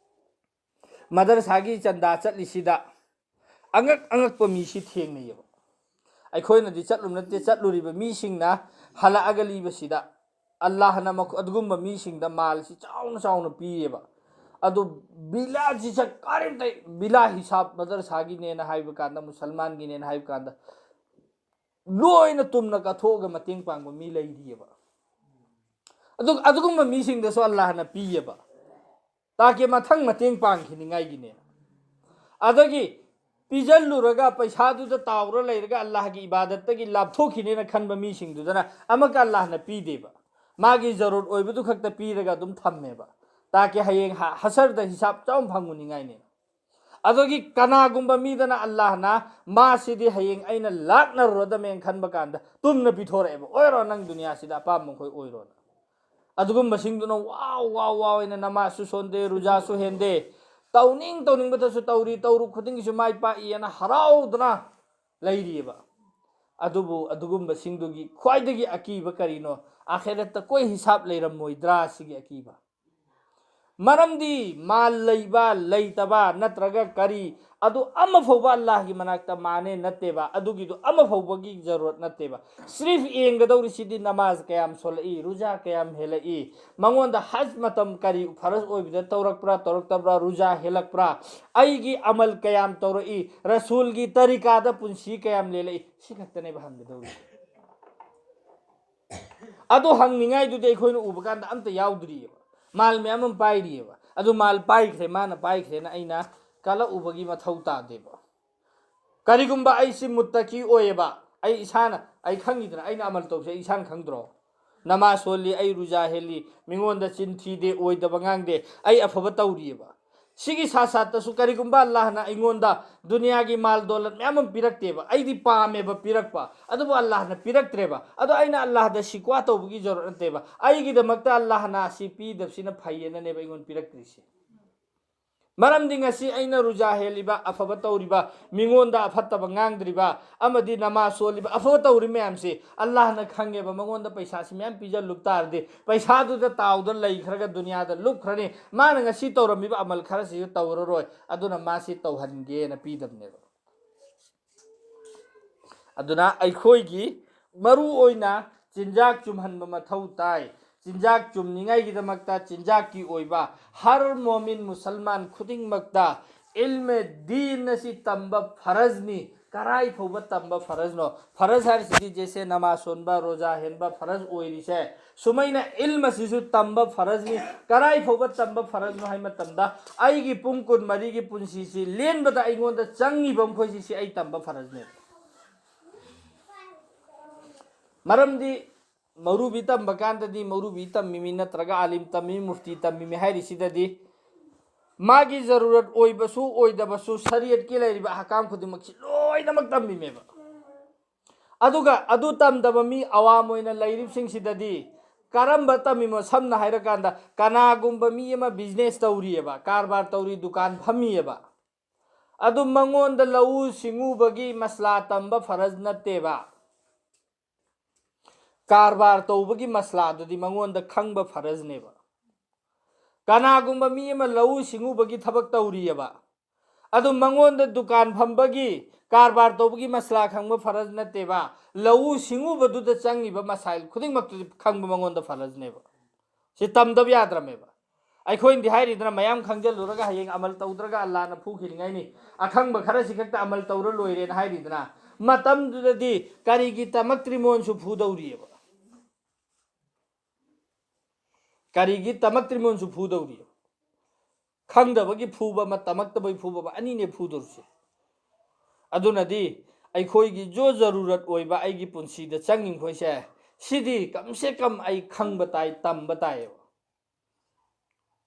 ꯃꯗꯔꯁꯥꯒꯤ ꯆꯟꯗꯥ ꯆꯠꯂꯤꯁꯤꯗ ꯑꯉꯛ ꯑꯉꯛꯄ ꯃꯤꯁꯤ ꯊꯦꯡꯅꯩꯌꯦꯕ꯫ ꯑꯩꯈꯣꯏꯅꯗꯤ ꯆꯠꯂꯨ ꯅꯠꯇꯦ, ꯆꯠꯂꯨꯔꯤꯕ ꯃꯤꯁꯤꯡꯅ ꯍꯜꯂꯛꯑꯒ ꯂꯤꯕꯁꯤꯗ ꯑꯜꯂꯥꯍꯅ ꯃꯈꯣ-, ꯑꯗꯨꯒꯨꯝꯕ ꯃꯤꯁꯤꯡꯗ ꯃꯥꯜꯁꯤ ꯆꯥꯎꯅ ꯆꯥꯎꯅ ꯄꯤꯌꯦꯕ꯫ ꯑꯗꯨ ꯕꯤꯂꯥꯁꯤ ꯁꯛ ꯀꯔꯤꯝꯇ, ꯕꯤꯂꯥ ꯍꯤꯁꯥꯕ ꯃꯗꯔꯁꯥꯒꯤꯅꯦꯅ ꯍꯥꯏꯕ ꯀꯥꯟꯗ, ꯃꯨꯁꯜꯃꯥꯟꯒꯤꯅꯦꯅ ꯍꯥꯏꯕ ꯀꯥꯟꯗ ꯂꯣꯏꯅ ꯇꯨꯝꯅ ꯀꯠꯊꯣꯛꯑꯒ ꯃꯇꯦꯡ ꯄꯥꯡꯕ ꯃꯤ ꯂꯩꯔꯤꯑꯕ꯫ ꯑꯗꯨ, ꯑꯗꯨꯒꯨꯝꯕ ꯃꯤꯁꯤꯡꯗꯁꯨ ꯑꯜꯂꯥꯍꯅ ꯄꯤꯌꯦꯕ, ꯇꯥꯀꯦ ꯃꯊꯪ ꯃꯇꯦꯡ ꯄꯥꯡꯈꯤꯅꯤꯉꯥꯏꯒꯤꯅꯦ꯫ ꯑꯗꯒꯤ ꯄꯤꯖꯜꯂꯨꯔꯒ ꯄꯩꯁꯥꯗꯨꯗ ꯇꯥꯎꯔ ꯂꯩꯔꯒ ꯑꯜꯂꯥꯍꯒꯤ ꯏꯕꯥꯗꯠꯇꯒꯤ ꯂꯥꯞꯊꯣꯛꯈꯤꯅꯦꯅ ꯈꯟꯕ ꯃꯤꯁꯤꯡꯗꯨꯗꯅ ꯑꯃꯨꯛꯀ ꯑꯜꯂꯥꯍꯅ ꯄꯤꯗꯦꯕ꯫ ꯃꯥꯒꯤ ꯖꯔꯨꯔꯠ ꯑꯣꯏꯕꯗꯨ ꯈꯛꯇ ꯄꯤꯔꯒ ꯑꯗꯨꯝ ꯊꯝꯃꯦꯕ, ꯇꯥꯀꯦ ꯍꯌꯦꯡ ꯍ-, ꯍꯁꯔꯗ ꯍꯤꯁꯥꯕ ꯆꯥꯎꯅ ꯐꯪꯉꯨꯅꯤꯉꯥꯏꯅꯦ꯫ ꯑꯗꯨꯒꯤ ꯀꯅꯥꯒꯨꯝꯕ ꯃꯤꯗꯅ ꯑꯜꯂꯥꯍꯅ ꯃꯥꯁꯤꯗꯤ ꯍꯌꯦꯡ ꯑꯩꯅ ꯂꯥꯛꯅꯔꯨꯔꯗꯃꯦꯅ ꯈꯟꯕ ꯀꯥꯟꯗ ꯇꯨꯝꯅ ꯄꯤꯊꯣꯔꯛꯑꯦꯕ, "ꯑꯣꯏꯔꯣ, ꯅꯪ ꯗꯨꯅꯤꯌꯥꯁꯤꯗ ꯑꯄꯥꯝꯕ ꯃꯈꯣꯏ ꯑꯣꯏꯔꯣꯅ"꯫ ꯑꯗꯨꯒꯨꯝꯕꯁꯤꯡꯗꯨꯅ ꯋꯥꯎ ꯋꯥꯎ ꯋꯥꯎ ꯍꯥꯏꯅ ꯅꯃꯥꯖꯁꯨ ꯁꯣꯟꯗꯦ, ꯔꯨꯖꯥꯁꯨ ꯍꯦꯟꯗꯦ, ꯇꯧꯅꯤꯡ ꯇꯧꯅꯤꯡꯕꯗꯁꯨ ꯇꯧꯔꯤ, ꯇꯧꯔꯨ ꯈꯨꯗꯤꯡꯒꯤꯁꯨ ꯃꯥꯏ ꯄꯥꯛꯏ ꯍꯥꯏꯅ ꯍꯔꯥꯎꯗꯅ ꯂꯩꯔꯤꯑꯕ꯫ ꯑꯗꯨꯕꯨ ꯑꯗꯨꯒꯨꯝꯕꯁꯤꯡꯗꯨꯒꯤ ꯈ꯭ꯋꯥꯏꯗꯒꯤ ꯑꯀꯤꯕ ꯀꯔꯤꯅꯣ? ꯑꯥꯈꯤꯔꯠꯇ ꯀꯣꯏ ꯍꯤꯁꯥꯕ ꯂꯩꯔꯝꯃꯣꯏꯗ꯭ꯔꯥ ꯁꯤꯒꯤ ꯑꯀꯤꯕ? ꯃꯔꯝꯗꯤ ꯃꯥꯜ ꯂꯩꯕ ꯂꯩꯇꯕ ꯅꯠꯇ꯭ꯔꯒ ꯀꯔꯤ, ꯑꯗꯨ ꯑꯃ ꯐꯥꯎꯕ ꯑꯜꯂꯥꯍꯒꯤ ꯃꯅꯥꯛꯇ ꯃꯥꯅꯦ ꯅꯠꯇꯦꯕ, ꯑꯗꯨꯒꯤꯗꯨ ꯑꯃ ꯐꯥꯎꯕꯒꯤ ꯖꯔꯨꯔꯠ ꯅꯠꯇꯦꯕ꯫ ꯁ꯭ꯔꯤꯐ ꯌꯦꯡꯒꯗꯧꯔꯤꯁꯤꯗꯤ ꯅꯃꯥꯖ ꯀꯌꯥꯝ ꯁꯣꯜꯂꯛꯏ, ꯔꯨꯖꯥ ꯀꯌꯥꯝ ꯍꯦꯜꯂꯛꯏ, ꯃꯉꯣꯟꯗ ꯍꯖ ꯃꯇꯝ ꯀꯔꯤ ꯐꯔꯖ ꯑꯣꯏꯕꯗ ꯇꯧꯔꯛꯄ꯭ꯔꯥ, ꯇꯧꯔꯛꯇꯕ꯭ꯔꯥ, ꯔꯨꯖꯥ ꯍꯦꯜꯂꯛꯄ꯭ꯔꯥ, ꯑꯩꯒꯤ ꯑꯃꯜ ꯀꯌꯥꯝ ꯇꯧꯔꯛꯏ, ꯔꯁꯨꯜꯒꯤ ꯇꯔꯤꯀꯥꯗ ꯄꯨꯟꯁꯤ ꯀꯌꯥꯝ ꯂꯦꯜꯂꯛꯏ, ꯁꯤ ꯈꯛꯇꯅꯦꯕ ꯍꯪꯒꯗꯧꯔꯤꯁꯦ꯫ ꯑꯗꯣ ꯍꯪꯅꯤꯡꯉꯥꯏꯗꯨꯗꯤ ꯑꯩꯈꯣꯏꯅ ꯎꯕ ꯀꯥꯟꯗ ꯑꯝꯇ ꯌꯥꯎꯗ꯭ꯔꯤꯑꯕ꯫ ꯃꯥꯜ ꯃꯌꯥꯝ ꯑꯃ ꯄꯥꯏꯔꯤꯑꯕ꯫ ꯑꯗꯨ ꯃꯥꯜ ꯄꯥꯏꯈ꯭ꯔꯦ, ꯃꯥꯅ ꯄꯥꯏꯈ꯭ꯔꯦꯅ ꯑꯩꯅ ꯀꯜꯂꯛꯎꯕꯒꯤ ꯃꯊꯧ ꯇꯥꯗꯦꯕ꯫ ꯀꯔꯤꯒꯨꯝꯕ ꯑꯩꯁꯤ ꯃꯨꯠꯇꯀꯤ ꯑꯣꯏꯌꯦꯕ, ꯑꯩ ꯏꯁꯥꯅ, ꯑꯩ ꯈꯪꯉꯤꯗꯅ, ꯑꯩꯅ ꯑꯃꯜ ꯇꯧꯁꯦ ꯑꯩ ꯏꯁꯥꯅ ꯈꯪꯗ꯭ꯔꯣ? ꯅꯃꯥꯖ ꯁꯣꯜꯂꯤ, ꯑꯩ ꯔꯨꯖꯥ ꯍꯦꯜꯂꯤ, ꯃꯤꯉꯣꯟꯗ ꯆꯤꯟ ꯊꯤꯗꯦ, ꯑꯣꯏꯗꯕ ꯉꯥꯡꯗꯦ, ꯑꯩ ꯑꯐꯕ ꯇꯧꯔꯤꯑꯕ꯫ ꯁꯤꯒꯤ ꯁꯥꯠ ꯁꯥꯠꯇꯁꯨ ꯀꯔꯤꯒꯨꯝꯕ ꯑꯜꯂꯥꯍꯅ ꯑꯩꯉꯣꯟꯗ ꯗꯨꯅꯤꯌꯥꯒꯤ ꯃꯥꯜ ꯗꯣꯂꯠ ꯃꯌꯥꯝ ꯑꯃ ꯄꯤꯔꯛꯇꯦꯕ, ꯑꯩꯗꯤ ꯄꯥꯝꯃꯦꯕ ꯄꯤꯔꯛꯄ, ꯑꯗꯨꯕꯨ ꯑꯜꯂꯥꯍꯅ ꯄꯤꯔꯛꯇ꯭ꯔꯦꯕ꯫ ꯑꯗꯣ ꯑꯩꯅ ꯑꯜꯂꯥꯍꯗ ꯁꯤꯀ꯭ꯋꯥ ꯇꯧꯕꯒꯤ ꯖꯔꯨꯔꯠ ꯅꯠꯇꯦꯕ, ꯑꯩꯒꯤꯗꯃꯛꯇ ꯑꯜꯂꯥꯍꯅ ꯁꯤ ꯄꯤꯗꯕꯁꯤꯅ ꯐꯩꯌꯦꯅꯅꯦꯕ ꯑꯩꯉꯣꯟꯗ ꯄꯤꯔꯛꯇ꯭ꯔꯤꯁꯦ꯫ ꯃꯔꯝꯗꯤ ꯉꯁꯤ ꯑꯩꯅ ꯔꯨꯖꯥ ꯍꯦꯜꯂꯤꯕ, ꯑꯐꯕ ꯇꯧꯔꯤꯕ, ꯃꯤꯉꯣꯟꯗ ꯑꯐꯠꯇꯕ ꯉꯥꯡꯗ꯭ꯔꯤꯕ, ꯑꯃꯗꯤ ꯅꯃꯥꯖ ꯁꯣꯜꯂꯤꯕ, ꯑꯐꯕ ꯇꯧꯔꯤ ꯃꯌꯥꯝꯁꯤ ꯑꯜꯂꯥꯍꯅ ꯈꯪꯉꯦꯕ꯫ ꯃꯉꯣꯟꯗ ꯄꯩꯁꯥꯁꯤ ꯃꯌꯥꯝ ꯄꯤꯖꯜꯂꯨ ꯇꯥꯔꯗꯤ, ꯄꯩꯁꯥꯗꯨꯗ ꯇꯥꯎꯗ ꯂꯩꯈ꯭ꯔꯒ ꯗꯨꯅꯤꯌꯥꯗ ꯂꯨꯞꯈ꯭ꯔꯅꯤ꯫ ꯃꯥꯅ ꯉꯁꯤ ꯇꯧꯔꯝꯃꯤꯕ ꯑꯃꯜ ꯈꯔꯁꯤꯁꯨ ꯇꯧꯔꯔꯣꯏ, ꯑꯗꯨꯅ ꯃꯥꯁꯤ ꯇꯧꯍꯟꯒꯦꯅ ꯄꯤꯗꯕꯅꯦꯕ꯫ ꯑꯗꯨꯅ ꯑꯩꯈꯣꯏꯒꯤ ꯃꯔꯨ ꯑꯣꯏꯅ ꯆꯤꯟꯖꯥꯛ ꯆꯨꯝꯍꯟꯕ ꯃꯊꯧ ꯇꯥꯏ꯫ ꯆꯤꯟꯖꯥꯛ ꯆꯨꯝꯅꯤꯡꯉꯥꯏꯒꯤꯗꯃꯛꯇ ꯆꯤꯟꯖꯥꯛꯀꯤ ꯑꯣꯏꯕ ꯍꯔ ꯃꯣꯃꯤꯟ ꯃꯨꯁꯜꯃꯥꯟ ꯈꯨꯗꯤꯡꯃꯛꯇ ꯏꯜꯃꯦ ꯗꯤꯟ ꯑꯁꯤ ꯇꯝꯕ ꯐꯔꯖꯅꯤ꯫ ꯀꯔꯥꯏ ꯐꯥꯎꯕ ꯇꯝꯕ ꯐꯔꯖꯅꯣ? ꯐꯔꯖ ꯍꯥꯏꯔꯤꯁꯤꯗꯤ ꯖꯦꯁꯦ ꯅꯃꯥꯖ ꯁꯣꯟꯕ, ꯔꯣꯖꯥ ꯍꯦꯟꯕ ꯐꯔꯖ ꯑꯣꯏꯔꯤꯁꯦ, ꯁꯨꯃꯥꯏꯅ ꯏꯜꯝ ꯑꯁꯤꯁꯨ ꯇꯝꯕ ꯐꯔꯖꯅꯤ꯫ ꯀꯔꯥꯏ ꯐꯥꯎꯕ ꯇꯝꯕ ꯐꯔꯖꯅꯣ ꯍꯥꯏ ꯃꯇꯝꯗ, ꯑꯩꯒꯤ ꯄꯨꯡ ꯀꯨꯟꯃꯔꯤꯒꯤ ꯄꯨꯟꯁꯤꯁꯤ ꯂꯦꯟꯕꯗ ꯑꯩꯉꯣꯟꯗ ꯆꯪꯉꯤꯕ ꯃꯈꯣꯏꯁꯤ, ꯁꯤ ꯑꯩ ꯇꯝꯕ ꯐꯔꯖꯅꯦꯕ꯫ ꯃꯔꯝꯗꯤ ꯃꯧꯔꯨꯕꯤ ꯇꯝꯕ ꯀꯥꯟꯗꯗꯤ ꯃꯧꯔꯨꯕꯤ ꯇꯝꯃꯤꯃꯤ ꯅꯠꯇ꯭ꯔꯒ ꯑꯥꯂꯤꯝ ꯇꯝꯃꯤꯃꯤ, ꯃꯨꯐꯇꯤ ꯇꯝꯃꯤꯃꯤ ꯍꯥꯏꯔꯤꯁꯤꯗꯗꯤ ꯃꯥꯒꯤ ꯖꯔꯨꯔꯠ ꯑꯣꯏꯕꯁꯨ ꯑꯣꯏꯗꯕꯁꯨ ꯁꯔꯤꯌꯠꯀꯤ ꯂꯩꯔꯤꯕ ꯑꯍꯀꯥꯝ ꯈꯨꯗꯤꯡꯃꯛꯁꯤ ꯂꯣꯏꯅꯃꯛ ꯇꯝꯃꯤꯃꯦꯕ꯫ ꯑꯗꯨꯒ ꯑꯗꯨ ꯇꯝꯗꯕ ꯃꯤ ꯑꯋꯥꯝ ꯑꯣꯏꯅ ꯂꯩꯔꯤꯕꯁꯤꯡꯁꯤꯗꯗꯤ ꯀꯔꯝꯕ ꯇꯝꯃꯤꯃꯣ? ꯁꯝꯅ ꯍꯥꯏꯔꯀꯥꯟꯗ ꯀꯅꯥꯒꯨꯝꯕ ꯃꯤ ꯑꯃ ꯕꯤꯖꯤꯅꯦꯁ ꯇꯧꯔꯤꯑꯕ, ꯀꯔꯕꯥꯔ ꯇꯧꯔꯤ, ꯗꯨꯀꯥꯟ ꯐꯝꯃꯤꯑꯕ, ꯑꯗꯨ ꯃꯉꯣꯟꯗ ꯂꯧꯎ ꯁꯤꯡꯎꯕꯒꯤ ꯃꯁꯂꯥ ꯇꯝꯕ ꯐꯔꯖ ꯅꯠꯇꯦꯕ꯫ ꯀꯔꯕꯥꯔ ꯇꯧꯕꯒꯤ ꯃꯁꯂꯥꯗꯨꯗꯤ ꯃꯉꯣꯟꯗ ꯈꯪꯕ ꯐꯔꯖꯅꯦꯕ꯫ ꯀꯅꯥꯒꯨꯝꯕ ꯃꯤ ꯑꯃ ꯂꯧꯎ ꯁꯤꯡꯎꯕꯒꯤ ꯊꯕꯛ ꯇꯧꯔꯤꯑꯕ, ꯑꯗꯨ ꯃꯉꯣꯟꯗ ꯗꯨꯀꯥꯟ ꯐꯝꯕꯒꯤ, ꯀꯔꯕꯥꯔ ꯇꯧꯕꯒꯤ ꯃꯁꯂꯥ ꯈꯪꯕ ꯐꯔꯖ ꯅꯠꯇꯦꯕ꯫ ꯂꯧꯎ ꯁꯤꯡꯎꯕꯗꯨꯗ ꯆꯪꯉꯤꯕ ꯃꯁꯥꯏꯜ ꯈꯨꯗꯤꯡꯃꯛꯇꯨꯗꯤ ꯈꯪꯕ ꯃꯉꯣꯟꯗ ꯐꯔꯖꯅꯦꯕ꯫ ꯁꯤ ꯇꯝꯗꯕ ꯌꯥꯗ꯭ꯔꯃꯦꯕ꯫ ꯑꯩꯈꯣꯏꯅꯗꯤ ꯍꯥꯏꯔꯤꯗꯅ, ꯃꯌꯥꯝ ꯈꯪꯖꯤꯜꯂꯨꯔꯒ ꯍꯌꯦꯡ ꯑꯃꯜ ꯇꯧꯗ꯭ꯔꯒ ꯑꯜꯂꯥꯅ ꯐꯨꯈꯤꯅꯤꯡꯉꯥꯏꯅꯤ, ꯑꯈꯪꯕ ꯈꯔꯁꯤ ꯈꯛꯇ ꯑꯃꯜ ꯇꯧꯔ ꯂꯣꯏꯔꯦꯅ ꯍꯥꯏꯔꯤꯗꯅ꯫ ꯃꯇꯝꯗꯨꯗꯗꯤ ꯀꯔꯤꯒꯤ ꯇꯝꯃꯛꯇ꯭ꯔꯤꯃꯣꯟꯁꯨ ꯐꯨꯗꯧꯔꯤꯑꯕ꯫ ꯀꯔꯤꯒꯤ ꯇꯝꯃꯛꯇ꯭ꯔꯤꯃꯣꯟꯁꯨ ꯐꯨꯗꯧꯔꯤ? ꯈꯪꯗꯕꯒꯤ ꯐꯨꯕ ꯑꯃ, ꯇꯝꯃꯛꯇꯕꯒꯤ ꯐꯨꯕ ꯑꯃ, ꯑꯅꯤꯅꯦ ꯐꯨꯗꯧꯔꯤꯁꯦ꯫ ꯑꯗꯨꯅꯗꯤ ꯑꯩꯈꯣꯏꯒꯤ ꯖꯣ ꯖꯔꯨꯔꯠ ꯑꯣꯏꯕ ꯑꯩꯒꯤ ꯄꯨꯟꯁꯤꯗ ꯆꯪꯉꯤꯈꯣꯏꯁꯦ, ꯁꯤꯗꯤ ꯀꯝ ꯁꯦ ꯀꯝ ꯑꯩ ꯈꯪꯕ ꯇꯥꯏ, ꯇꯝꯕ ꯇꯥꯏꯌꯦꯕ꯫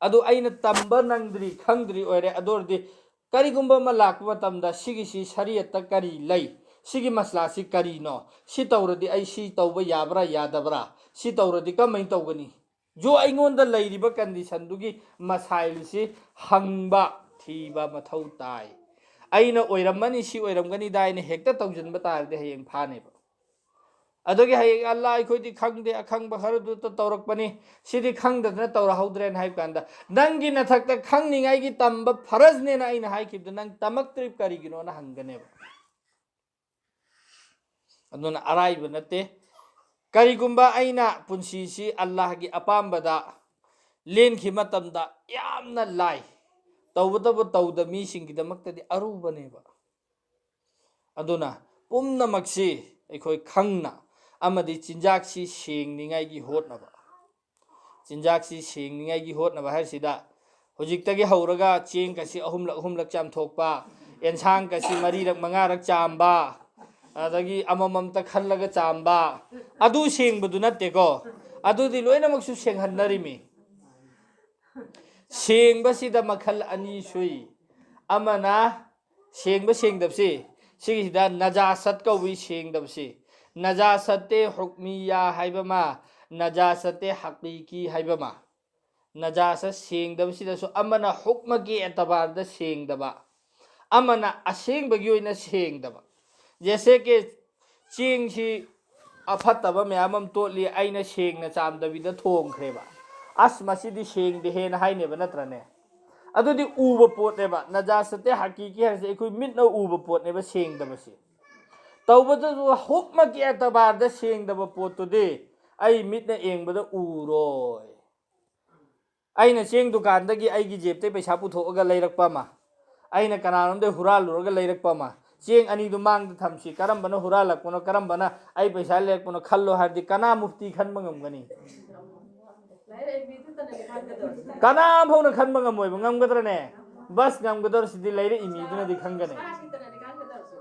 ꯑꯗꯨ ꯑꯩꯅ ꯇꯝꯕ ꯅꯪꯗ꯭ꯔꯤ, ꯈꯪꯗ꯭ꯔꯤ ꯑꯣꯏꯔꯦ꯫ ꯑꯗꯨ ꯑꯣꯏꯔꯗꯤ ꯀꯔꯤꯒꯨꯝꯕ ꯑꯃ ꯂꯥꯛꯄ ꯃꯇꯝꯗ ꯁꯤꯒꯤꯁꯤ ꯁꯔꯤꯌꯠꯇ ꯀꯔꯤ ꯂꯩ, ꯁꯤꯒꯤ ꯃꯁꯂꯥꯁꯤ ꯀꯔꯤꯅꯣ, ꯁꯤ ꯇꯧꯔꯗꯤ ꯑꯩ ꯁꯤ ꯇꯧꯕ ꯌꯥꯕ꯭ꯔꯥ ꯌꯥꯗꯕ꯭ꯔꯥ, ꯁꯤ ꯇꯧꯔꯗꯤ ꯀꯃꯥꯏꯅ ꯇꯧꯒꯅꯤ? ꯖꯣ ꯑꯩꯉꯣꯟꯗ ꯂꯩꯔꯤꯕ ꯀꯟꯗꯤꯁꯟꯗꯨꯒꯤ ꯃꯁꯥꯏꯜꯁꯤ ꯍꯪꯕ, ꯊꯤꯕ ꯃꯊꯧ ꯇꯥꯏ꯫ ꯑꯩꯅ ꯑꯣꯏꯔꯝꯃꯅꯤ, ꯁꯤ ꯑꯣꯏꯔꯝꯒꯅꯤꯗ ꯑꯩꯅ ꯍꯦꯛꯇ ꯇꯧꯁꯤꯟꯕ ꯇꯥꯔꯗꯤ ꯍꯌꯦꯡ ꯐꯥꯅꯦꯕ꯫ ꯑꯗꯨꯒꯤ ꯍꯌꯦꯡ "ꯑꯜꯂꯥ, ꯑꯩꯈꯣꯏꯗꯤ ꯈꯪꯗꯦ, ꯑꯈꯪꯕ ꯈꯔꯗꯨꯇ ꯇꯧꯔꯛꯄꯅꯤ, ꯁꯤꯗꯤ ꯈꯪꯗꯗꯅ ꯇꯧꯔꯍꯧꯗ꯭ꯔꯦꯅ" ꯍꯥꯏꯕ ꯀꯥꯟꯗ, "ꯅꯪꯒꯤ ꯅꯊꯛꯇ ꯈꯪꯅꯤꯡꯉꯥꯏꯒꯤ ꯇꯝꯕ ꯐꯔꯖꯅꯦꯅ ꯑꯩꯅ ꯍꯥꯏꯈꯤꯕꯗꯨ ꯅꯪ ꯇꯝꯃꯛꯇ꯭ꯔꯤꯕ ꯀꯔꯤꯒꯤꯅꯣꯅ?" ꯍꯪꯒꯅꯦꯕ꯫ ꯑꯗꯨꯅ ꯑꯔꯥꯏꯕ ꯅꯠꯇꯦ꯫ ꯀꯔꯤꯒꯨꯝꯕ ꯑꯩꯅ ꯄꯨꯟꯁꯤꯁꯤ ꯑꯜꯂꯥꯍꯒꯤ ꯑꯄꯥꯝꯕꯗ ꯂꯦꯟꯈꯤꯕ ꯃꯇꯝꯗ ꯌꯥꯝꯅ ꯂꯥꯏ, ꯇꯧꯕꯇꯕꯨ ꯇꯧꯗ ꯃꯤꯁꯤꯡꯒꯤꯗꯃꯛꯇꯗꯤ ꯑꯔꯨꯕꯅꯦꯕ꯫ ꯑꯗꯨꯅ ꯄꯨꯝꯅꯃꯛꯁꯤ ꯑꯩꯈꯣꯏ ꯈꯪꯅ ꯑꯃꯗꯤ ꯆꯤꯟꯖꯥꯛꯁꯤ ꯁꯦꯡꯅꯤꯡꯉꯥꯏꯒꯤ ꯍꯣꯠꯅꯕ꯫ ꯆꯤꯟꯖꯥꯛꯁꯤ ꯁꯦꯡꯅꯤꯡꯉꯥꯏꯒꯤ ꯍꯣꯠꯅꯕ ꯍꯥꯏꯁꯤꯗ ꯍꯧꯖꯤꯛꯇꯒꯤ ꯍꯧꯔꯒ ꯆꯦꯡꯒꯁꯤ ꯑꯍꯨꯝꯂꯛ ꯑꯍꯨꯝꯂꯛ ꯆꯥꯝꯊꯣꯛꯄ, ꯑꯦꯟꯁꯥꯡꯒꯁꯤ ꯃꯔꯤꯔꯛ ꯃꯉꯥꯔꯛ ꯆꯥꯝꯕ, ꯑꯗꯒꯤ ꯑꯃꯃꯝꯇ ꯈꯜꯂꯒ ꯆꯥꯝꯕ, ꯑꯗꯨ ꯁꯦꯡꯕꯗꯨ ꯅꯠꯇꯦꯀꯣ꯫ ꯑꯗꯨꯗꯤ ꯂꯣꯏꯅꯃꯛꯁꯨ ꯁꯦꯡꯍꯟꯅꯔꯤꯃꯤ꯫ ꯁꯦꯡꯕꯁꯤꯗ ꯃꯈꯜ ꯑꯅꯤ ꯁꯨꯏ꯫ ꯑꯃꯅ ꯁꯦꯡꯕ ꯁꯦꯡꯗꯕꯁꯤ, ꯁꯤꯒꯤꯁꯤꯗ ꯅꯖꯥꯁꯠ ꯀꯧꯏ ꯁꯦꯡꯗꯕꯁꯤ꯫ ꯅꯖꯥꯁꯠꯇꯦ ꯍꯨꯛꯃꯤꯌꯥ ꯍꯥꯏꯕ ꯑꯃ, ꯅꯖꯥꯁꯠꯇꯦ ꯍꯀꯤꯀꯤ ꯍꯥꯏꯕ ꯑꯃ꯫ ꯅꯖꯥꯁꯠ ꯁꯦꯡꯗꯕꯁꯤꯗꯁꯨ ꯑꯃꯅ ꯍꯨꯛꯃꯒꯤ ꯑꯦꯇꯕꯥꯔꯗ ꯁꯦꯡꯗꯕ, ꯑꯃꯅ ꯑꯁꯦꯡꯕꯒꯤ ꯑꯣꯏꯅ ꯁꯦꯡꯗꯕ꯫ ꯖꯦꯁꯦ ꯀꯦ ꯆꯦꯡꯁꯤ ꯑꯐꯠꯇꯕ ꯃꯌꯥꯝ ꯑꯃ ꯇꯣꯠꯂꯤ, ꯑꯩꯅ ꯁꯦꯡꯅ ꯆꯥꯝꯗꯕꯤꯗ ꯊꯣꯡꯈ꯭ꯔꯦꯕ꯫ "ꯑꯁ, ꯃꯁꯤꯗꯤ ꯁꯦꯡꯗꯦꯍꯦꯅ" ꯍꯥꯏꯅꯦꯕ, ꯅꯠꯇ꯭ꯔꯅꯦ? ꯑꯗꯨꯗꯤ ꯎꯕ ꯄꯣꯠꯅꯦꯕ꯫ ꯅꯖꯥꯁꯠꯇꯦ ꯍꯀꯤꯀꯤ ꯍꯥꯏꯁꯦ ꯑꯩꯈꯣꯏ ꯃꯤꯠꯅ ꯎꯕ ꯄꯣꯠꯅꯦꯕ ꯁꯦꯡꯗꯕꯁꯤ꯫ ꯇꯧꯕꯇꯕꯨ ꯍꯨꯛꯃꯒꯤ ꯑꯦꯇꯕꯥꯔꯗ ꯁꯦꯡꯗꯕ ꯄꯣꯠꯇꯨꯗꯤ ꯑꯩ ꯃꯤꯠꯅ ꯌꯦꯡꯕꯗ ꯎꯔꯣꯏ꯫ ꯑꯩꯅ ꯆꯦꯡ ꯗꯨꯀꯥꯟꯗꯒꯤ ꯑꯩꯒꯤ ꯖꯦꯕꯇꯩ ꯄꯩꯁꯥ ꯄꯨꯊꯣꯛꯑꯒ ꯂꯩꯔꯛꯄ ꯑꯃ, ꯑꯩꯅ ꯀꯅꯥꯅꯣꯝꯗꯩ ꯍꯨꯔꯥꯜꯂꯨꯔꯒ ꯂꯩꯔꯛꯄ ꯑꯃ, ꯆꯦꯡ ꯑꯅꯤꯗꯨ ꯃꯥꯡꯗ ꯊꯝꯁꯤ, ꯀꯔꯝꯕꯅ ꯍꯨꯔꯥꯜꯂꯛꯄꯅꯣ, ꯀꯔꯝꯕꯅ ꯑꯩ ꯄꯩꯁꯥ ꯂꯩꯔꯛꯄꯅꯣ ꯈꯜꯂꯣ ꯍꯥꯏꯔꯗꯤ ꯀꯅꯥ ꯃꯨꯐꯇꯤ ꯈꯟꯕ ꯉꯝꯒꯅꯤ? ꯀꯅꯥ ꯐꯥꯎꯅ ꯈꯟꯕ ꯉꯝꯃꯣꯏꯕ꯫ ꯉꯝꯒꯗ꯭ꯔꯅꯦ? ꯕꯁ, ꯉꯝꯒꯗꯧꯔꯤꯁꯤꯗꯤ ꯂꯩꯔꯛꯏ ꯃꯤꯗꯨꯅꯗꯤ ꯈꯪꯒꯅꯤ꯫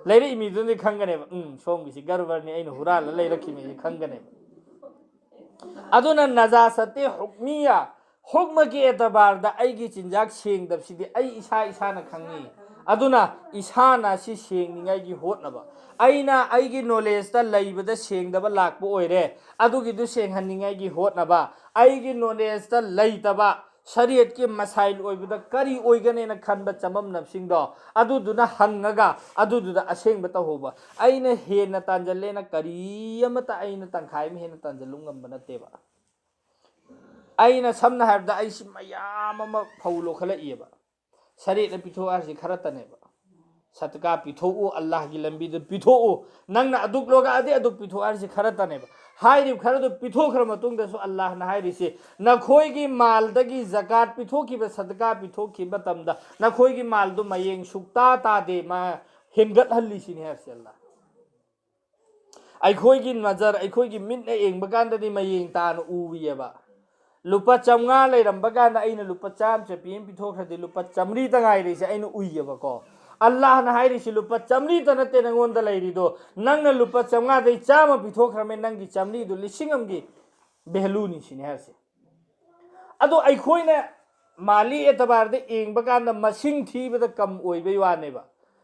ꯂꯩꯔꯛꯏ ꯃꯤꯗꯨꯅꯗꯤ ꯈꯪꯒꯅꯦꯕ, "ꯎꯝ, ꯁꯣꯝꯒꯤꯁꯤ ꯒꯔꯕꯔꯅꯤ, ꯑꯩꯅ ꯍꯨꯔꯥꯜꯂ ꯂꯩꯔꯛꯈꯤꯕꯅꯤ" ꯈꯪꯒꯅꯦꯕ꯫ ꯑꯗꯨꯅ ꯅꯖꯥꯁꯠꯇꯦ ꯍꯨꯛꯃꯤꯌꯥ, ꯍꯨꯛꯃꯒꯤ ꯑꯦꯇꯕꯥꯔꯗ ꯑꯩꯒꯤ ꯆꯤꯟꯖꯥꯛ ꯁꯦꯡꯗꯕꯁꯤꯗꯤ ꯑꯩ ꯏꯁꯥ ꯏꯁꯥꯅ ꯈꯪꯉꯤ꯫ ꯑꯗꯨꯅ ꯏꯁꯥꯅ ꯁꯤ ꯁꯦꯡꯅꯤꯡꯉꯥꯏꯒꯤ ꯍꯣꯠꯅꯕ, ꯑꯩꯅ ꯑꯩꯒꯤ ꯅꯣꯂꯦꯖꯇ ꯂꯩꯕꯗ ꯁꯦꯡꯗꯕ ꯂꯥꯛꯄ ꯑꯣꯏꯔꯦ, ꯑꯗꯨꯒꯤꯗꯨ ꯁꯦꯡꯍꯟꯅꯤꯡꯉꯥꯏꯒꯤ ꯍꯣꯠꯅꯕ, ꯑꯩꯒꯤ ꯅꯣꯂꯦꯖꯇ ꯂꯩꯇꯕ, ꯁꯔꯤꯌꯠꯀꯤ ꯃꯁꯥꯏꯜ ꯑꯣꯏꯕꯗ ꯀꯔꯤ ꯑꯣꯏꯒꯅꯦꯅ ꯈꯟꯕ ꯆꯃꯝꯅꯕꯁꯤꯡꯗꯣ ꯑꯗꯨꯗꯨꯅ ꯍꯪꯉꯒ ꯑꯗꯨꯗꯨꯗ ꯑꯁꯦꯡꯕ ꯇꯧꯍꯧꯕ꯫ ꯑꯩꯅ ꯍꯦꯟꯅ ꯇꯥꯟꯖꯜꯂꯦꯅ ꯀꯔꯤ ꯑꯃꯠꯇ ꯑꯩꯅ ꯇꯪꯈꯥꯏ ꯑꯃ ꯍꯦꯟꯅ ꯇꯥꯟꯖꯜꯂꯨ ꯉꯝꯕ ꯅꯠꯇꯦꯕ꯫ ꯑꯩꯅ ꯁꯝꯅ ꯍꯥꯏꯔꯕꯗ ꯑꯩꯁꯤ ꯃꯌꯥꯝ ꯑꯃ ꯐꯧ ꯂꯣꯛꯈꯠꯂꯛꯏꯑꯕ꯫ ꯁꯔꯤꯌꯠꯅ ꯄꯤꯊꯣꯛ ꯍꯥꯏꯔꯤꯁꯤ ꯈꯔꯇꯅꯦꯕ꯫ ꯁꯠꯀꯥ ꯄꯤꯊꯣꯛꯎ, ꯑꯜꯂꯥꯍꯒꯤ ꯂꯝꯕꯤꯗ ꯄꯤꯊꯣꯛꯎ꯫ ꯅꯪꯅ ꯑꯗꯨꯛ ꯂꯣꯛꯑꯗꯤ ꯑꯗꯨꯛ ꯄꯤꯊꯣꯛ ꯍꯥꯏꯔꯤꯁꯤ ꯈꯔꯇꯅꯦꯕ꯫ ꯍꯥꯏꯔꯤꯕ ꯈꯔꯗꯨ ꯄꯤꯊꯣꯛꯈ꯭ꯔ ꯃꯇꯨꯡꯗꯁꯨ ꯑꯜꯂꯥꯍꯅ ꯍꯥꯏꯔꯤꯁꯤ, ꯅꯈꯣꯏꯒꯤ ꯃꯥꯜꯗꯒꯤ ꯖꯀꯥꯠ ꯄꯤꯊꯣꯛꯈꯤꯕ, ꯁꯠꯀꯥ ꯄꯤꯊꯣꯛꯈꯤꯕ ꯃꯇꯝꯗ ꯅꯈꯣꯏꯒꯤ ꯃꯥꯜꯗꯨ ꯃꯌꯦꯡ ꯁꯨꯛꯇꯥ ꯇꯥꯗꯦ, ꯃꯥ ꯍꯦꯟꯒꯠꯍꯜꯂꯤꯁꯤꯅꯤ ꯍꯥꯏꯔꯤꯁꯤ ꯑꯜꯂꯥꯍ꯫ ꯑꯩꯈꯣꯏꯒꯤ ꯅꯖꯔ, ꯑꯩꯈꯣꯏꯒꯤ ꯃꯤꯠꯅ ꯌꯦꯡꯕ ꯀꯥꯟꯗꯗꯤ ꯃꯌꯦꯡ ꯇꯥꯅ ꯎꯏꯌꯦꯕ꯫ ꯂꯨꯄꯥ ꯆꯥꯝꯃꯉꯥ ꯂꯩꯔꯝꯕ ꯀꯥꯟꯗ ꯑꯩꯅ ꯂꯨꯄꯥ ꯆꯥꯝꯃ ꯆꯠꯄꯤ ꯑꯃ ꯄꯤꯊꯣꯛꯈ꯭ꯔꯗꯤ ꯂꯨꯄꯥ ꯆꯥꯝꯃꯔꯤꯇ ꯉꯥꯏꯔꯤꯁꯦ ꯑꯩꯅ ꯎꯏꯌꯦꯕꯀꯣ꯫ ꯑꯜꯂꯥꯍꯅ ꯍꯥꯏꯔꯤꯁꯤ ꯂꯨꯄꯥ ꯆꯥꯝꯃꯔꯤꯇ ꯅꯠꯇꯦ ꯅꯪꯉꯣꯟꯗ ꯂꯩꯔꯤꯗꯣ, ꯅꯪꯅ ꯂꯨꯄꯥ ꯆꯥꯝꯃꯉꯥꯗꯩ ꯆꯥꯝꯃ ꯄꯤꯊꯣꯛꯈ꯭ꯔꯃꯦ, ꯅꯪꯒꯤ ꯆꯥꯝꯃꯔꯤꯗꯨ ꯂꯤꯁꯤꯡ ꯑꯃꯒꯤ ꯚꯦꯂꯨꯅꯤ ꯁꯤꯅꯤ ꯍꯥꯏꯔꯤꯁꯦ꯫ ꯑꯗꯣ ꯑꯩꯈꯣꯏꯅ ꯃꯥꯂꯤ ꯑꯦꯇꯕꯥꯔꯗ ꯌꯦꯡꯕ ꯀꯥꯟꯗ ꯃꯁꯤꯡ ꯊꯤꯕꯗ ꯀꯝ ꯑꯣꯏꯕꯩ ꯋꯥꯅꯦꯕ,